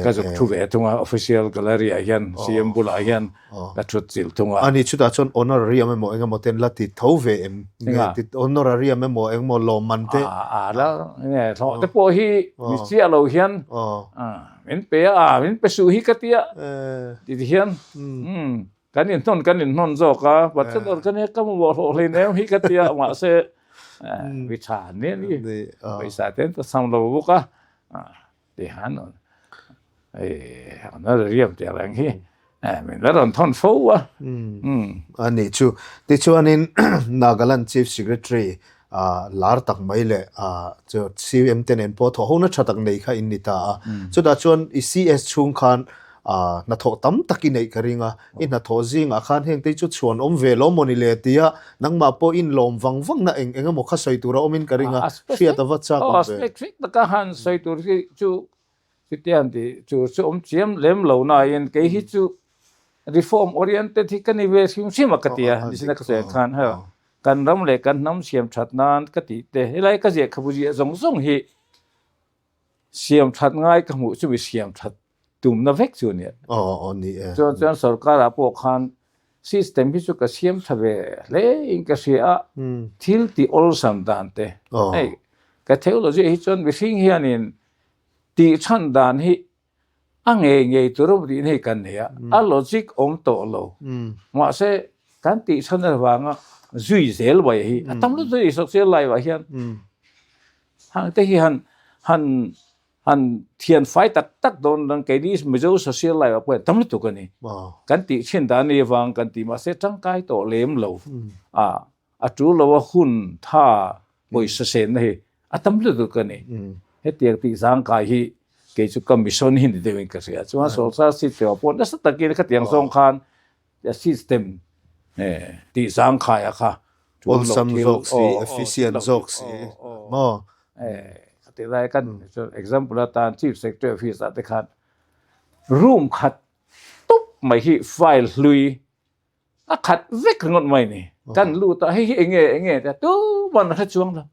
ka zuk thu ve thung a, official gallery ah hian CM bulah hian ka thut chilh thung a. Ani chutah chuan honorarium emaw engemaw ten la ti tho ve em? Nge honorarium emaw engemaw lawmman te? A la nge hlawh te pawh hi mi chiah lo hian min pe a, min pe suh hi ka tia ti ti hian kan inhnawn kan inhnawn zawk a, Pathian awr ka nia ka mamawh hlawh hlein em hi ka tia mahse mi tha an ni a ni, pawisa te an ta cham lo bawk a. Tihan an riam tih reng hi min la rawn thawn fo a. A nih chu. Tichuanin Nagaland Chief Secretary lar tak mai leh chu CM te nen pawh thawhhona tha tak nei kha in ni ta a. Chutah chuan i CS chhung khan hnathawh tam tak i neih ka ring a. I hnathawh zingah khan heng te chu chhuan awm ve lo mawni le tia nangmah pawh in lawm vang vang na eng eng emaw kha sawi tur a awmin ka ring a, hriat a va chak awm ve. A specific taka han sawi tur hi chu chutiang tih chu chu awm chiam lem lo nain kei hi chu reform oriented hi ka ni ve hrim hrim a ka ti a, nizina ka sawi ang khan hei kan ram leh kan hnam siam that nan ka tih te helai ka ziah khabu ziah zawng zawng hi siam that ngai ka hmuh chu mi siam that tumna vek chu a nia. Aw ni e. Chuan chuan sorkar ah pawh khan system hi chu ka siam tha ve hle in ka hria a, thil tih awlsam dan te. Hei ka theology hi chuan mihring hianin tih chhan dan hi a ngei ngei tur a tih hei kan nei a, a logic awm tawh lo. Mahse kan tih chhan avanga zui zel mai hi a tam lutuk a ni social life ah hian. Hang te hi han han Han thian fai tak tak dawn dan keini Mizo social life ah pawh hian tam lutuk a ni. Kan tih thin dan ni avang kan tih mahse tangkai tawh lem lo. A a tul lo a hun tha pawisa senna hi a tam lutuk a ni. Hetiang tih zangkai hi kei chu ka mission hi ni deuhin ka hria. Chuan sorkar system ah pawh nasa takin khatiang zawng khan system tih zangkhai a kha awlsam zawk si efficient zawk si maw khati lai kan example atan chief secretary office ah te khan room khat tup mai hi file hlui a khat vek ringawt mai ni kan lut a hei hi enge enge te tuman a hre chuang lo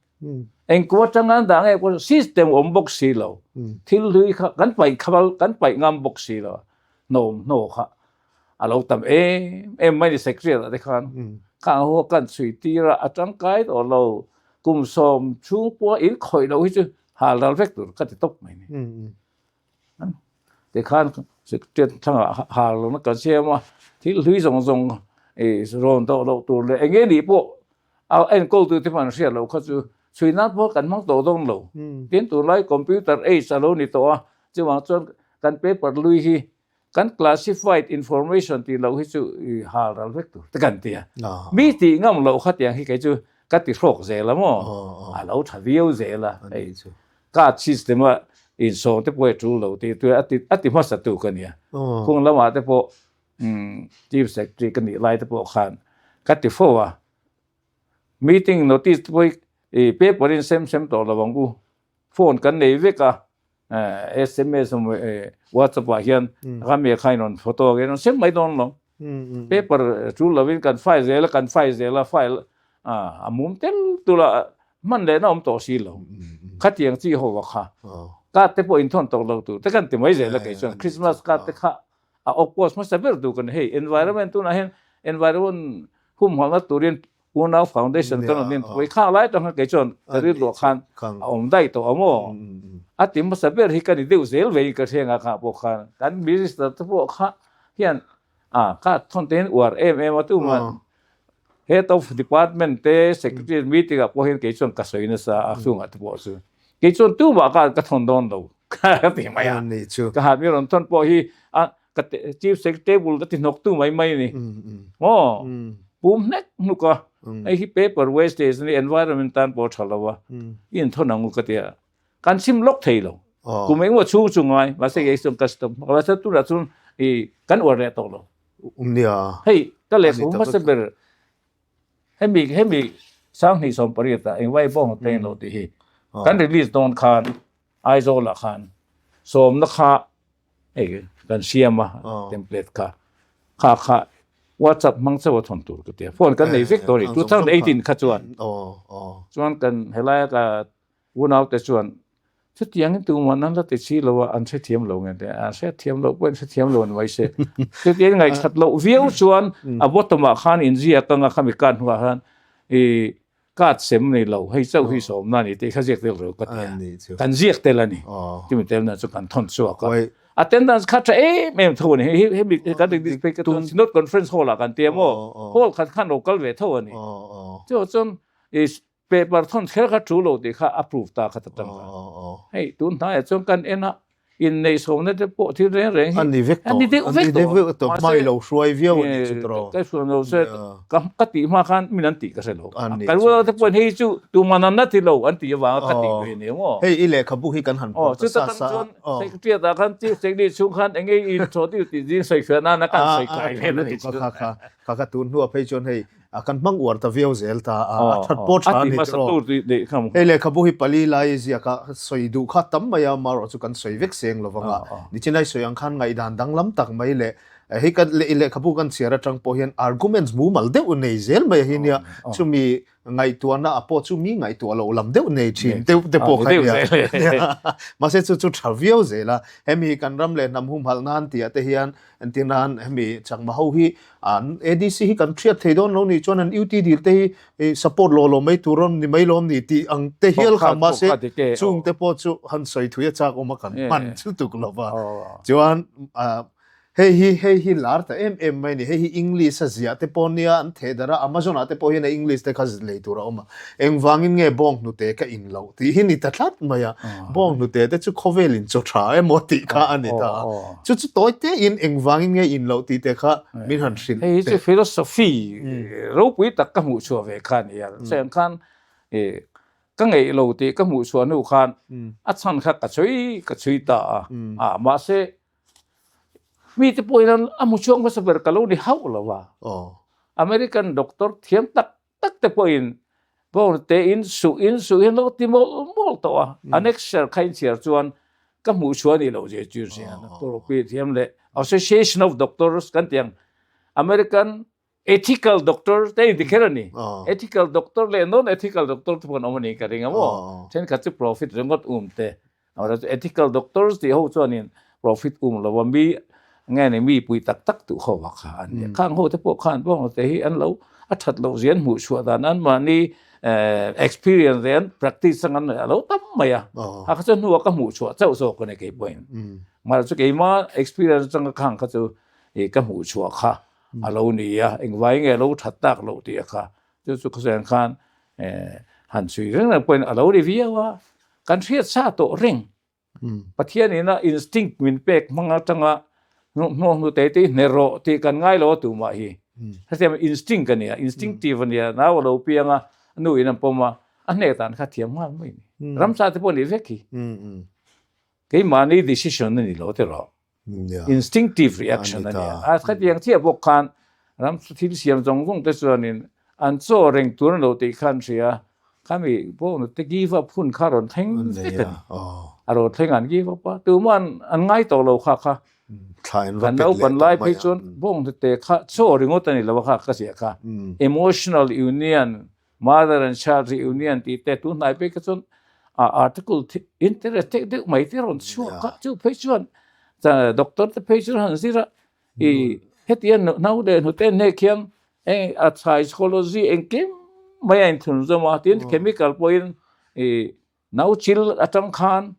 engkuah atanga an dah nge pawh system awm bawk si lo thil hlui kha kan paih kha kan paih ngam bawk si lo hnawm hnaw kha a lo tam em em mai ni secretary ah te khan khang ho kan chhui tir a a tangkai tawh lo kum sawm chhung pawh in khawih loh hi chu hal ral vek tur ka ti tawp mai ni tikhan secretary thangah hal lohna kan siam a thil hlui zawng zawng rawn tawh loh tur leh eng nge nih pawh a enkawl tu te pawh an hriat loh kha chu chhui nan pawh kan hmang tawh dawn lo tin tunlai computer age a lo ni tawh a chuvang chuan kan paper lui hi Kan classified information tih loh hi chu i hal ral vek tur te kan ti a. Mi tih ngam loh kha tiang hi kei chu ka ti hrawk zel a maw? A lo tha viau zel a. Hei card system a insawm te pawh hi a tul lo tih tu a ti a ti hmasa tu ka nia. Khung lamah te pawh Chief Secretary ka nih lai te pawh khan ka ti fo a. Meeting notice te pawh hi paper in sem sem tawh lo ang u. Phone kan nei vek a, sms whatsapp ah hian rami kha in rawn photo in rawn sem mai dawn lo. Paper tul lovin kan file zel a, kan file zel a, file a mum tel tul a, hman lehna awm tawh si lo. Khatiang chi ho a kha. Card te pawh inthawn tawh lo tur te kan ti mai zel a kei chuan Christmas card te kha a oppose hmasa ber tur kan ni. Hei environment tunah hian environment humhalhna turin Unau Foundation kan rawn inpui khang lai atang khan kei chuan ka rilruah khan a awm daih tawh a maw? A ti hmasa ber hi ka ni deuh zel veiin ka hria nga kha pawh khan kan Minister te pawh kha hian a kha thawn te hian uar em em a tumah Head of Department te Secretary meeting ah pawh hian kei chuan ka sawi nasa a chungah te pawh chu kei chuan tumah khan ka thawn dawn lo ka ti mai a ka han mi rawn thawn pawh hi a. Ka Chief Secretary table ka ti hnawk tu mai mai ni. Maw? Pum hnek hnuk a. Hei hi paper wastage ni environment tan pawh tha lo a. I inthawn ang u ka ti a. Kan sim lawk thei lo. Kum engemaw chhung chu ngai. Mahse kei chuan ka stop hmak a. Mahse tunah chuan i kan uar leh tawh lo. Nia. Hei ka lehkhabu hmasa ber hemi hemi 2018 ah engvai bawng te lo tih hi kan release dawn khan Aizawl ah khan sawmna kha hei kan siam a template kha kha kha WhatsApp hmang chauh a thawn tur ka tia phone kan nei vek tawh a ni 2018 kha chuan chuan kan helai a ka unaute chuan chutiangin tuman an la ti si lo a an hrethiam lo nge te an hrethiam loh pawhin hrethiam lo ni mai se chutiang ngaihkhat loh viau chuan a bottom ah khan inziak anga khami card hnuah khan ih Card sem nei lo, hei chauh hi sawmna a ni tih kha ziak tel ro ka ti a, kan ziak tel a ni, chumi telna chu kan thawn chhuak a, attendance kha tha em em tho a ni, hei hemi kan release phei kha chuan Synod Conference Hall ah kan ti a maw, hall khat khan lo kal ve tho a ni, chuvang chuan i paper thawn kher kha thu lo tih kha a prove ta kha ta tang kha, hei tun hnaiah chuan kan en a, Inneih sawmna te pawh thil reng reng hi a ni vek tawh, a ni deuh vek tawh. A ni deuh tawh, hma i lo hruai viau a nih chu tawh. Ka hruai lo se, ka tih hma khan min an tih ka hre lo. Kan rual te pawhin hei chu tuman an la ti lo an tih avanga ka tih ve ni maw. Hei i lehkhabu hi kan han phawrh ta sa sa a. Chuta kan chuan secretariat ah khan chief secretary chhung khan eng nge i inthawh deuh tih zing sawi fiah nana kan sawi kai vel a nih chu. Kha kha tun hnuah phei chuan hei A kan hmang uar ta viau zel ta a, a that pawh tha a ni tawh. Hei lehkhabu hi pali lai ziak a sawi duh kha tam mai a, marawh chu kan sawi vek seng lo vang a. Nichinai sawi ang khan ngaihdan danglam tak mai leh hei kan lehkhabu kan chhiar atang pawh hian arguments mumal deuh nei zel mai a hi nia. Chumi ngaihtuahna a pawh chu mi ngaihtuah loh lam deuh nei thin deuh te pawh kha nia. Mahse chu chu tha viau zel a, hemi kan ram leh hnam humhalh nan tih ah te hian Entir nan hemi chakma ho hi an ADC hi kan hriat thei dawn lo nih chuan an UT dil te hi support lawh lawh mai tur ni mai lawm ni tih ang te hial kha mahse chung te pawh chu han sawi thui a chak awm a kan hman chu tuk lo va. Chuan hei hi hei hi lar ta em em mai ni hei hi English a ziah te pawh nia an theh darh a Amazon ah te pawh hian a English te kha lei tur a awm a engvangin nge bawng hnute ka in loh tih hi ni ta tlat mai a bawng hnute te chu khawvel in chaw tha emaw tih kha a ni ta a. Chu chu tawi te in engvangin nge in loh tih te kha min han hrilh teh. Hei hi chu philosophy ropui tak ka hmuh chhuah ve kha a ni a. Chutiang khan ka ngeih lo tih ka hmuh chhuah hnu khan a chhan kha ka chhui ka chhui ta a. A mahse mite pawhin a hmu chhuak hmasa ber ka lo ni hauh lo a. American doctor thiam tak tak te pawhin bawng te in suh in suh hian lo ti mawlh mawlh tawh a, annexure kha in chhiar chuan ka hmuh chhuah a nih loh zia chu zia doctor Opi thiam leh Association of Doctors kan tih ang American Ethical Doctor te in ti kher a ni, Ethical Doctor leh Non Ethical Doctor te pawh an awm a ni ka ring a maw, thenkhat chu profit ringawt um te Ethical doctors tih ho chuanin profit um lo a mi nge ni mi pui tak tak duh ho a kha an nia. Khang ho te pawh khan bawng te hi an lo a that loh zia an hmuh chhuah dan an mahni experience leh an practice ang an a lo tam mai a. A kha chu hnua ka hmuh chhuah chauh zawk a ni kei pawhin. Mahse chu keima experience atanga khang kha chu ka hmuh chhuah kha a lo ni a, engvai nge a lo that tak loh tih a kha. Chu chu khawseng khan han chhui reng reng pawhin a lo ri viau a. Kan hriat sa tawh reng. Pathian ina instinct min pek hmang atanga hnuhnawh hnu te te hi hne rawh tih kan ngai lo a tumah hi. Hetiang instinct a nia, instinctive a nia, nau a lo piang a, nu in an pawm a, a hnek dan kha thiam nghal mai a ni. Ramsa te pawh a nih vek hi. Keimahni decision a ni lo tiraw. Instinctive reaction a ni a. Khatiang chiah bawk khan ram thil siam zawng zawng te chuanin an chaw reng tur an lo tih khan hria khami pawh te give up hun kha rawn thleng vek a ni. A rawn thleng an give up a, tuma'n an ngai tawh lo kha kha. Kan naupan lai phei chuan bawng te kha chaw ringawt a ni lo a kha ka ziah kha. Emotional union Mother and Child Reunion tih te tun hnai phei kha chuan a article interest deuh deuh mai te rawn chhuak a, chu phei chuan doctor te phei chuan han zir a, i heti a nau leh hnute hnek hian eng a psychology engkim mai a inthunzawm a, tin chemical pawhin i nau chil atang khan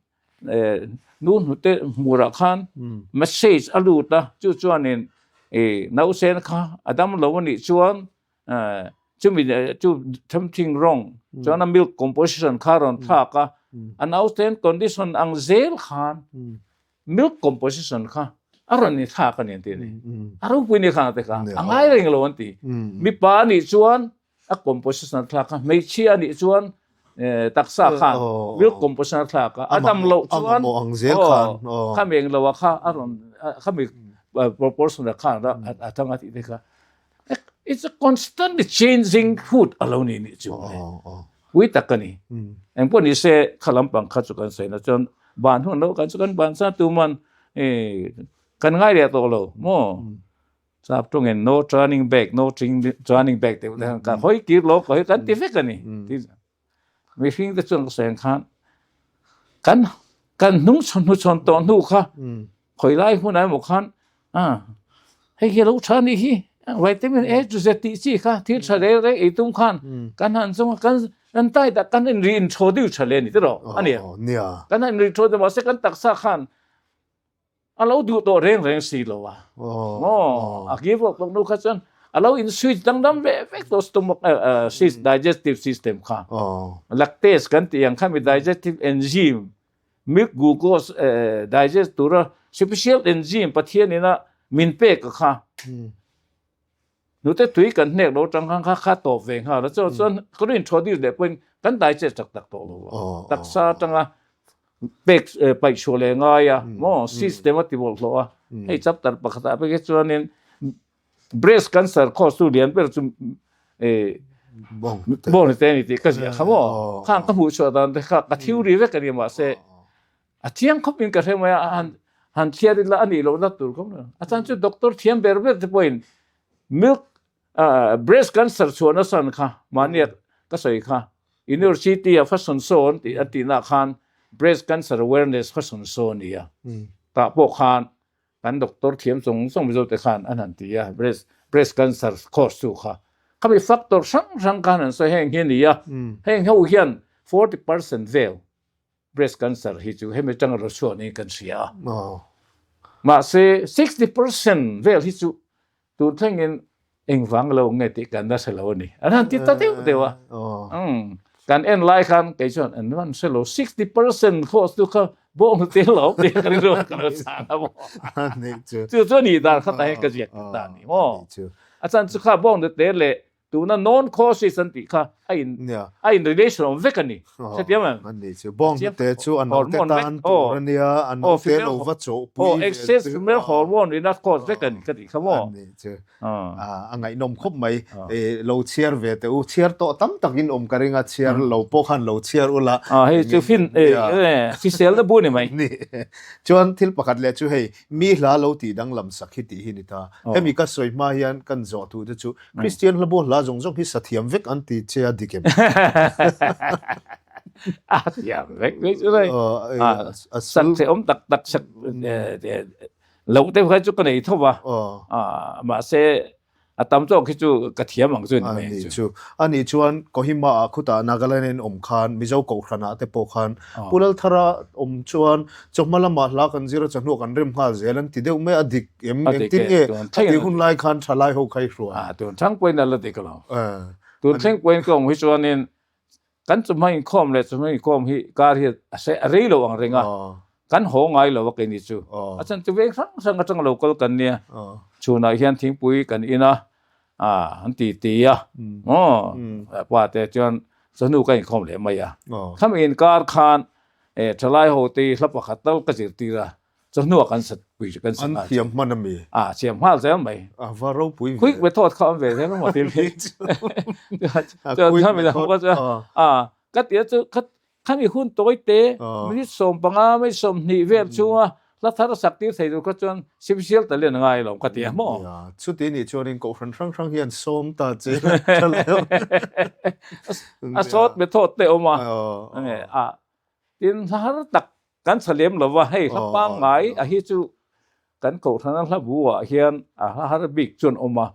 nu hnute hmurah khan message a lut a, chu chuanin i nausen kha a dam lo a nih chuan chumi chu something wrong chuan a milk composition kha rawn thlak a, an outstand condition ang zel khan milk composition kha. A rawn in thlak a ni an ti a ni. A ropui ni khang te kha a ngai reng lo an ti. Mipa a nih chuan a composition a thlak a, hmeichhia a nih chuan taksa khan milk composition a thlak a, a dam loh chuan khami eng lo ah kha a rawn khami proportion ah khan a tang a tih te kha. It's a constantly changing food a lo ni nih chu. Pui tak a ni. Engpawh ni se kha lampang kha chu kan sawi na chuan ban hun lo kan chu kan ban chuan tuman kan ngai leh tawh lo maw. Sap tawngin no turning back no turning back tih te khan hawi kir lo ka hawi kan ti vek a ni. Mihring te chuan ka sawi ang khan kan kan hnung chhawn hnu chhawn tawh hnu kha khawi lai hmunah emaw khan a hei hi a lo tha anih hi vitamin A to Z tih chi kha thil tha reng reng ei tum khan kan han zawng a kan kan tai tak kan inri inthaw deuh tha hle a ni tiraw a nia kan han inri thaw deuh mahse kan taksa khan A lo duh tawh reng reng si lo a. Maw? A give up tawh nu kha chuan a lo in switch dangdam ve vek tawh stomach digestive system kha. Lactase kan tih ang kha mi digestive enzyme milk glucose digest tura special enzyme Pathian ina min pek a kha. Nute tui kan hnek lo tang khan kha kha tawp ve nghal a chuan chuan ka lo introduce leh pawhin kan digest tak tak tawh lo a taksa atanga pek paih chhuah leh ngai a maw system a ti bawlhhlawh a hei chapter pakhatah phei khi chuanin breast cancer cause tu lian ber chu bawng te ani tih ka ziah kha maw khang ka hmuh chhuah dan te kha ka theory vek a ni mahse A chiang khawp in ka hre mai a, han han chhiar ila a nih lohna tur khawp mai. A chan chu doctor thiam ber ber te pawhin milk breast cancer chhuahna san kha mahnia ka sawi kha University a fashion show an tih an tihna khan breast cancer awareness fashion show a ni a. Tah pawh khan kan doctor thiam zawng zawng Mizo te khan an han ti a breast breast cancer cause chu kha. Khami factor hrang hrang khan an sawi heng hi a ni a, heng ho hian 40% vel Breast cancer hi chu hemi atanga rawn chhuah niin kan hria a. Mahse 60% vel hi chu tun thlengin engvang lo nge tih kan la hre lo a ni. An han ti ta deuh deuh a. Kan en lai khan kei chuan an han hre lo 60% cause chu kha bawng hnute lo tih ka rilru ah ka lo chhang a maw. Chu chu a nih dan kha ta hi ka ziak ta a ni maw. A chan chu kha bawng hnute leh Tuna non causes an tih kha a in a in relation awm vek a ni. Hetiang em? An ni chu bawng hnute chu an naute tan tur a nia, an naute lo va chawhpui vel. Excess female hormone in a cause vek a ni ka tih kha maw? An ni chu a ngaihnawm khawp mai. Lo chhiar ve teh u, chhiar tawh tam takin awm ka ring a, chhiar lo pawh khan lo chhiar ula. Hei chu fin hriselna bu a ni mai. Ni. Chuan thil pakhat leh chu hei mi hla lo tih danglam sak hi tih hi ni ta. Hemi ka sawi hma hian kan zawh tu te chu Christian hla bu hla zawng zawng hi sa thiam vek an ti che a dik em? A thiam vek vek chu nei. Sak che awm tak tak sak lo te kha chu ka nei tho va. Mahse a tam zawk hi chu ka thiam ang chu ni mai chu. Ani chuan Kohima ah khutah Nagaland in awm khan Mizo Kohhran ah te pawh khan Pu Lalthara awm chuan chawhma lamah hla kan zir a chawhnu kan rem nghal zel an ti deuh mai a dik Em engtin nge a hun lai khan thalai ho kha i hruai? A tun thleng pawhin a la dik lo. Tun thleng pawhin ka awm hi chuanin kan chawhma inkhawm leh chawhma inkhawm hi kar hi a rei lo ang reng a, kan haw ngai lo a keini chu. A chhan chu veng hrang hrang atanga lo kal kan nia. Chhunah hian thingpui kan in a, an ti ti a, pa te chuan chawhnu ka inkhawm leh mai a. Khami inkar khan thalai ho te hi hla pakhat tal ka zirtir a, Chawhnuah kan sat pui kan sat An thiam hman a mi? A thiam nghal zel mai. A va ropui ve. Quick method kha awm ve zel a maw ti mi. Quick method. A ka tia chu khami hun tawi te minute 15 minute 20 vel chunga hla thar sak tir thei tur kha chuan special talent a ngai lo ka ti a maw. Chuti nih chuanin kohhran hrang hrang hian sawm ta che. A short method te awm a. A Tin hla har tak kan chha lem lo va, hei hla pangngai a hi chu kan kohhrana hla bu ah hian a hla har bik chuan awm a,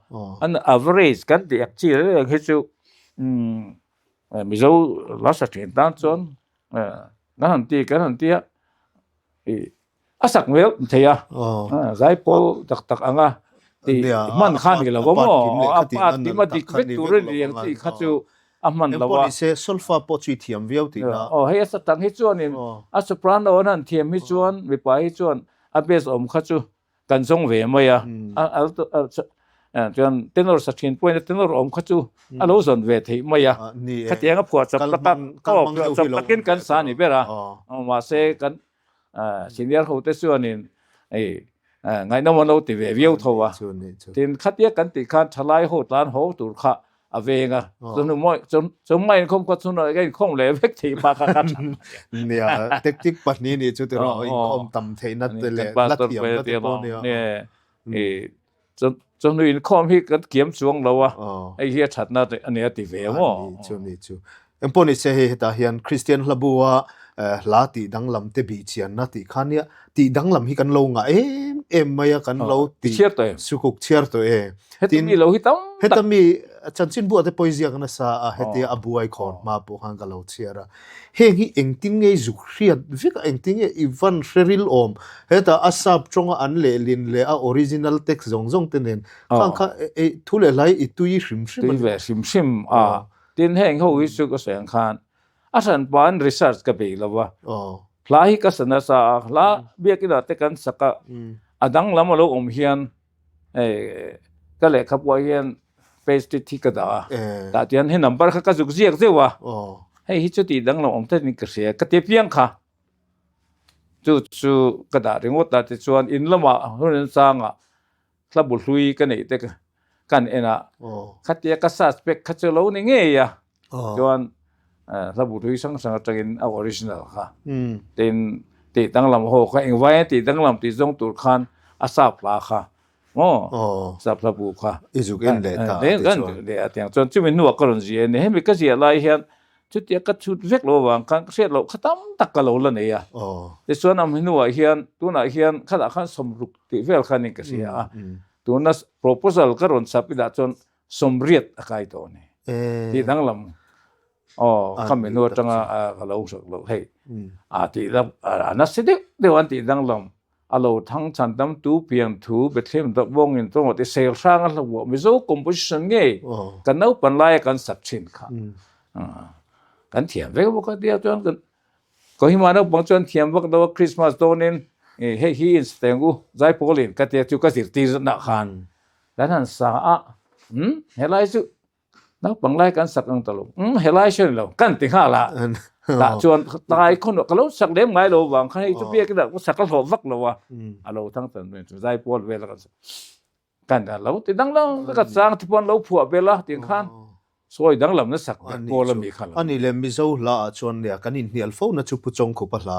an average kan tih ang chi reng reng hi chu Mizo hla sa thin tan chuan kan han ti kan han ti a, ih A sak hmel thei a, zaipawl tak tak anga tih hman kha ni lo maw? A part kim a dik vek tur a ni ang tih kha chu a hman lo a. Engpawh nise solfa pawh chu i thiam viau tih na. Aw hei a sa tak hi chuanin a soprano an han thiam hi chuan mipa hi chuan a bass awm kha chu. Kan zawng ve mai a, chuan tenor sa thin pawhin a tenor awm kha chu a lo zawn ve theih mai a, khatiang a phuah chap tak a, aw phuah chap takin kan sa ni ber a, mahse kan senior ho te chuanin hei ngaihnawm an lo ti ve viau tho a, tin khatia kan tih khan thalai ho tlan haw tur kha a veng a chunu mawi chung mai inkhawm kha chunu ka inkhawm leh vek thei pa kha ka tha nia tactic pahnih ni chu tiraw inkhawm tam theihna te leh la thiamna te pawh nia e chunu inkhawm hi kan kiam chuang lo a hei hi a thatna a nia ti ve maw chu ni chu engpawh ni se hei hetah hian Kristian hlabu a hla tih danglam te bih chianna tih kha nia tih danglam hi kan lo ngah em em mai a kan lo ti chhiar tawh em sukuk chhiar tawh e Heta mi lo hi tam tak. Heta mi chanchinbu ah te pawh i ziak nasa a, hetia a buai khawn hma pawh khan ka lo chhiar a. Heng hi engtin nge i zuk hriat vek a, engtin nge i van hre ril awm? Heta a sap tawnga an lehlin leh a original text zawng zawng te nen khang kha thu leh hlai i tui hrim hrim a ni. Tui ve hrim hrim a. Tin heng ho hi chu ka sawi ang khan a hranpa in research ka bei lo va. Hla hi ka sa nasa a, hla biakinah te kan sak a, a danglam a lo awm hian hei ka lehkhabuah hian page te thi ka dah a tah chuan hei number kha ka zuk ziak zeuh a hei hi chu tih dang lo awm tlat in ka hria ka ti piang kha chu chu ka dah ringawt a tichuan in lamah hun remchangah hla bu hlui ka neih te kan en a khatia ka suspect kha chu lo ni ngei a Chuan hla bu tui hrang hrang atangin a original kha tin tih danglam ho kha engvai a tih danglam tih zawng tur khan a sap hla kha maw sap hla bu kha i zuk en leh ta ti chuan leh a tiang chuan chumi hnuah ka rawn ziah a ni hemi ka ziah lai hian chutia ka chhut vek lo avang khan ka hriat loh kha tam tak ka lo la nei a tichuan a hnuah hian tunah hian khalah khan sawmruk tih vel khan in ka hria a tuna proposal ka rawn submit ah chuan Sawmriat a kai tawh a ni. Tih danglam aw khami hnu atanga ka lo sak loh hei a tih lam a nasa deuh deuh an tih danglam a lo thang chhan tam tu pian thu Bethlehem dawt bawngin tawng ti sel hrang a hla Mizo composition ngei kan naupan laia kan sak thin kha kan thiam vek bawk a tia chuan kan Kohima naupang chuan thiam vak lo a Christmas dawnin hei hi in sa teng u Zaipawlin ka tia chu ka zirtir nah khan Kan han sa a, umm helai chu naupang lai kan sak ang ta lo, umm helai chu a ni lo, kan ti nghal a, tah chuan tlai khawn ka lo sak lem ngai lo vang khan hei chu biakin ah ka sak a hlawh vak lo a, a lo thang tan mai chu zaipawl vel a kan sak kan lo ti danglam vek a, chang te pawh an lo phuah vel a tih khan Sawi danglam na sak ber pawl a mi kha lo. Ani leh Mizo hla ah chuan nia kan inhnial fo na chu Pu Chawngkhupa hla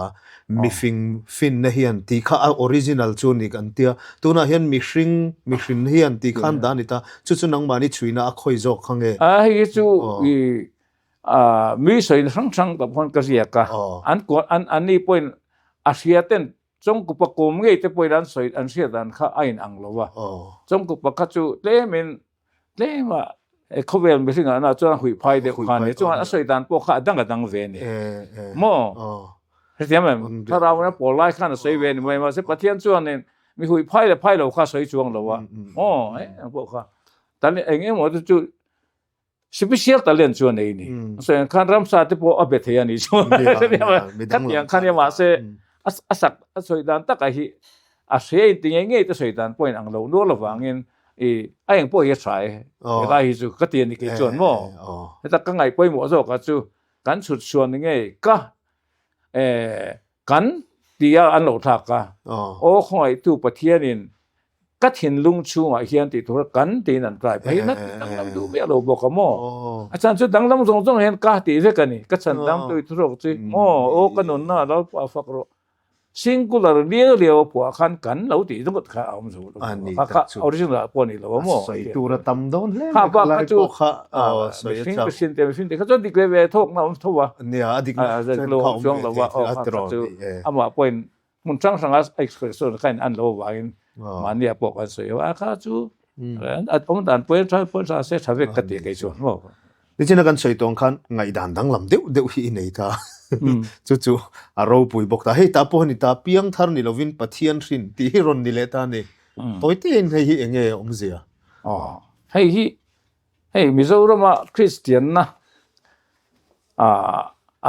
mifing finna hian tih kha a original chu ni kan tia. Tunah hian mihring mihrin hian tih khan dah a ni ta. Chu chu nangmahni chhuina a khawi zawk kha nge? A hei hi chu i mi sawi hrang hrang tak pawn ka ziak a. An an anni pawhin a hria ten Chawngkhupa kawm ngei te pawhin an sawi an hriat dan kha a inang lo a. Chawngkhupa kha chu tlemin Tlema khawvel mihring ah na chuan huih phai deuh kha ni chuan a sawi dan pawh kha a dang a dang ve ni maw hetiang em thlarau in a pawl lai khan a sawi ve ni mai mahse Pathian chuanin mi huih phai leh phai lo kha a sawi chuang lo a aw eng pawh kha talent eng emaw te chu special talent chu a nei ni a sawi ang khan ramsa te pawh a be thei a ni chuan khatiang kha nia mahse a sak a sawi dan takah hi a hria in ti ngei ngei te sawi dan pawh in ang lo nual avangin i a eng pawh hi a tha e helai hi chu ka ti a ni kei chuan maw heta ka ngaih pawimawh zawk ah chu kan chhut chhuan ni ngei ka kan ti a an lo thlak a aw khawngaihtu Pathianin Ka thinlung chhungah hian tih tura kan tiin an try phei na tih danglam duh miah lo bawk a maw? A chhan chu danglam zawng zawng hian ka tih vek a ni. Ka chhan dang tui thurawk chu maw aw ka nunna a lo pah fak rawh. Singular liau liau a phuah khan kan lo tih ringawt kha a awm zo lo. Kha kha original ah pawh a ni lo a maw? Sawi tur a tam dawn hle mai kha lai pawh kha sawi a chak. Mihring te mihring te kha chuan dik ve ve thawkna a awm tho a. Nia a dik na chuan kha awm ve thei a tiraw tih e. Amah pawhin Hmun hrang hranga expression kha in an lo avangin mahnia pawh kan sawi a, kha chu a awm dan pawhin tha pawhin tha se tha vek ka ti kei chuan maw. Nichina kan sawi tawng khan ngaihdan danglam deuh deuh hi i nei ta. Chu chu a ropui bawk ta. Hei ta pawh a ni ta, piangthar ni lovin Pathian hrin tih hi rawn ni leh ta a ni. Tawi tein hei hi eng nge awmzia? Aw, hei hi Hei Mizorama Kristianna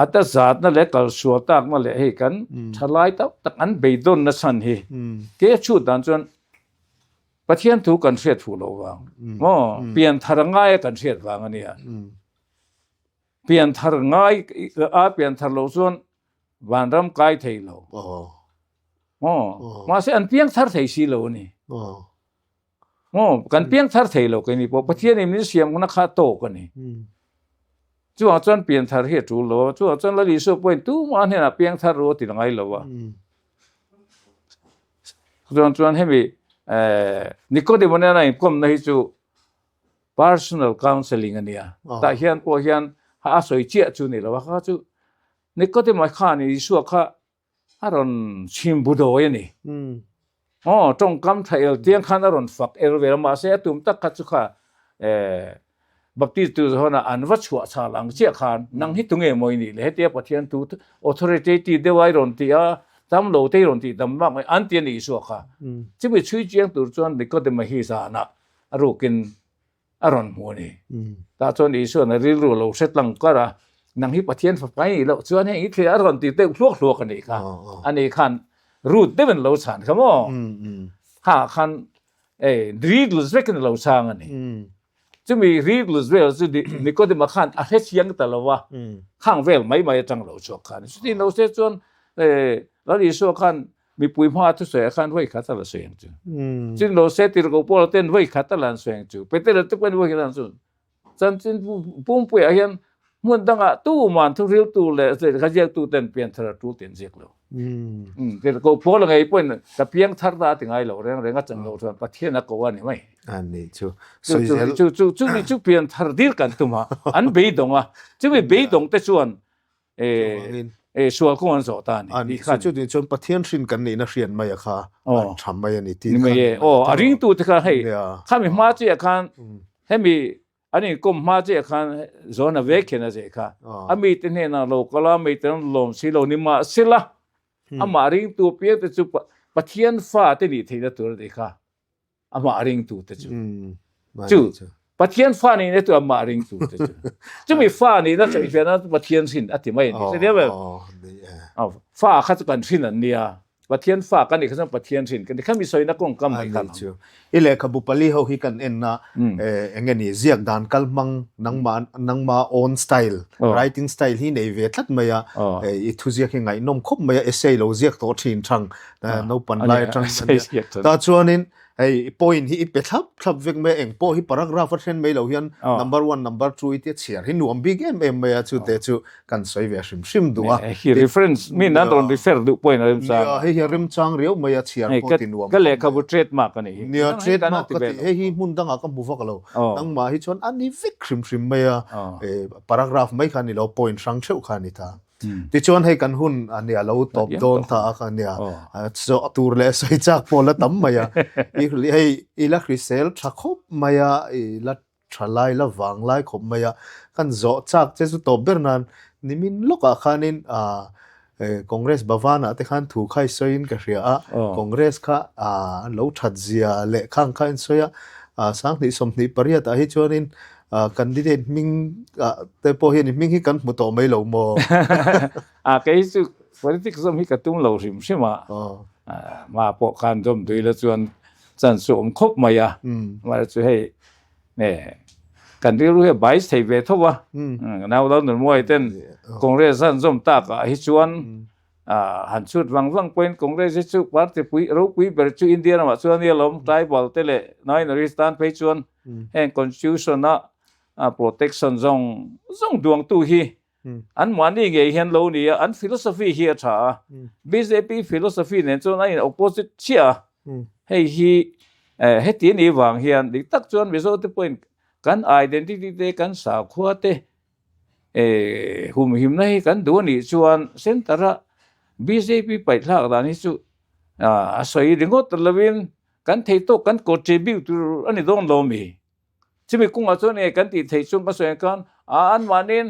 a ta zatna leh kalsual takna leh hei kan thalai tam tak an beidawnna chhan hi ke chhut dan chuan. Pathian thu kan hriat fuh loh vang maw pian thar ngai a kan hriat vang a nia. Pian thar ngai a pian thar loh chuan vanram kai thei lo. Maw mahse an piang thar thei si lo a ni. Maw kan piang thar thei lo keini pawh Pathian in min siam na kha tawk a ni. Chuvang chuan pian thar hi a tul lo a, chuvang chuan Lal Isua pawhin tumah hnenah piang thar ru a ti ngai lo a. Chuan chuan hemi Nikodemo nena inkawmna hi chu personal counselling a nia. Tah hian pawh hian a sawi chiah chu ni lo a, kha chu Nikodemo khan Isua kha a rawn chhim bu dawi a ni. Aw, tawngkam tha el tiang khan a rawn fak er vel a, mahse a tum tak kha chu kha Baptist tu zawn ah an va chhuah chhal ang chiah khan nang hi tunge maw i nih le hetia Pathian tu authoritative deuh a i rawn tih a, tam lo te i rawn tih dam vak mai an ti a ni Isua kha. Chumi chhui chiang tur chuan Nikodema hi zanah a rukin a rawn hmu a ni. Tah chuan Isua'n a rilru a lo hre tlang kar a, nang hi Pathian fapa i nih loh chuan heng i thlir a rawn ti deuh hluak hluak a nih kha. Ani khan rut deuhin a lo chhan kha maw? Kha khan riddles vekin a lo chhang a ni. Chumi riddles vel chu Nikodema khan a hre chiang ta lo va, khang vel mai mai atang lo chhuak kha a ni. Chuti lo se chuan Lal Isua khan mipui hmaa thusawi ah khan vawi khat a la sawi ang chu. Chuti lo se tirhkoh Paula ten vawi khat a la an sawi ang chu. Petera te pawhin vawi khat a la an sawi ang chu. Chanchin pumpuiah hian hmun dangah tuman thuhriltu leh lehkha ziaktu ten pianthar a tul tih an ziak lo. Tirhkoh Paula ngei pawhin ka piangthar ta a ti ngai lo reng reng a chan loh chuan Pathian a ko a ni mai. A ni chu. Chu chu chumi chu pianthar dil kan tum a, an beidawng a, chumi beidawng te chuan sual kawng an zawh ta a ni. A ni chu chuan Pathian hrin kan nihna hriat mai a kha an tha mai a ni tih khan. Aw a ringtu te kha hei khami hma chiah khan hemi an inkawm hma chiah khan zawn a vek hian a zeh kha. A mite hnenah lo kal a, mite an lawm si lo ni mahsela amah ringtu apiang te chu Pathian fa te nih theihna tur a ni kha. Amah ringtu te chu. Chu Pathian fa nihna chu amah ringtu te chu. Chumi fa nihna sawifiahna chu Pathian hrin a ti mai a ni. Hrethiam em? Fa kha chu kan hrin an nia. Pathian fa kan nih kha chuan Pathian hrin kan ni. Khami sawina kawng kam mai kha chu. I lehkhabu pali ho hi kan en a, enge ni ziak dan kal hmang nangmah nangma own style, writing style hi nei ve tlat mai a. I thuziak hi ngaihnawm khawp mai a, essay lo ziak tawh thin thang Naupan lai atang in a nia. Ta chuanin hei point hi i pe thlap thlap vek mai a, eng pawh hi paragraph a then mai lo hian number one number two i tia chhiar hi nuam bik em em mai a, chu te chu kan sawi ve hrim hrim duh a. Hei reference mi nan rawn refer duh point a remchang. Nia, hei hi a remchang riau mai a, chhiar pawh ti nuam khawp mai. Ka lehkhabu trademark a nih hi. Nia, trademark ka ti, hei hi hmun dangah ka hmu vak lo. Nangmah hi chuan a ni vek hrim hrim mai a, paragraph mai kha a ni lo, point hrang theuh kha a ni ta. Tichuan hei kan hun a nia lo tawp dawn ta a ka nia zawh tur leh sawi chak pawh la tam mai a hei i la hrisel tha khawp mai a i la tha lai la vang lai khawp mai a kan zawh chak che chu tawp ber nan nimin lawkah khanin Congress Bhavan ah te khan thu kha i sawiin ka hria a Congress kha an lo that zia leh khang kha in sawi a 2028 ah hi chuanin Candidate hming ah te pawh hian i hming hi kan hmu tawh mai lo maw? A kei chu politics zawm hi ka tum lo hrim hrim a, ma pawh khan zawm dui la chuan chance chu awm khawp mai a, mahse chu hei kan rilru hi a bias thei ve tho a, nau lo nunmuai ten Congress an zawm tak ah hi chuan Han chhut vang vang pawhin Congress hi chu party pui ropui ber chu India ramah chuan nia lawm tribal te leh minorities tan phei chuan heng constitution a protection zawng zawng duangtu hi an mahni ngei hian lo ni a, an philosophy hi a tha a, bjp philosophy nen chuan a in opposite chiah a, hei hi heti a nih vang hian dik tak chuan Mizo te pawhin kan identity te kan sakhua te Humhimna hi kan duh a nih chuan centre-a bjp paihthlak dan hi chu a sawi ringawt lovin kan thei tawk kan contribute tur a ni dawn lo mi. Chumi kawngah chuan enge kan tih theih chuan ka sawi ang khan a anmahniin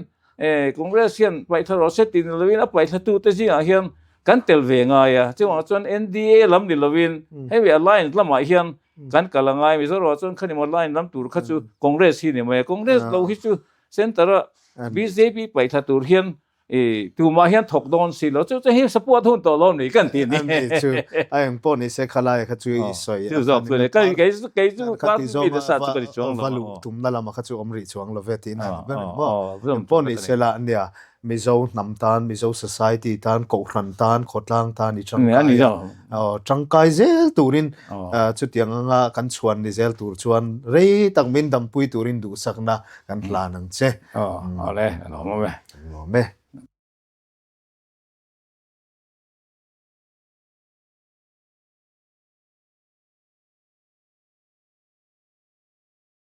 Congress hian paihthla rawh se tih ni lovin a paihthlatute zingah hian kan tel ve ngai a. Chuvangah chuan NDA lam ni lovin hemi alliance lamah hian kan kal a ngai. Mizoramah chuan khani maw line lam tur kha chu Congress hi ni mai a. Congress lo hi chu Centre-a bjp paihthla tur hian I tumah hian thawk dawn si lo chu chu hi support hun tawh lo ni kan ti ni. Ani chu a eng pawh ni se khalai kha chu i sawi. Chu zawk chu ni ka kei chu kei chu ka ti zawng a va luh tumna lamah kha chu awm rih chuang lo ve tih na ni ber maw. Eng pawh ni se la nia Mizo hnam tan Mizo society tan Kohhran tan khawtlang tan i tangkai a tangkai zel turin chutiang anga kan chhuan ni zel tur chuan rei tak min dampui turin duhsakna kan hlan ang che. Awle a lawm awm e. Lawm e.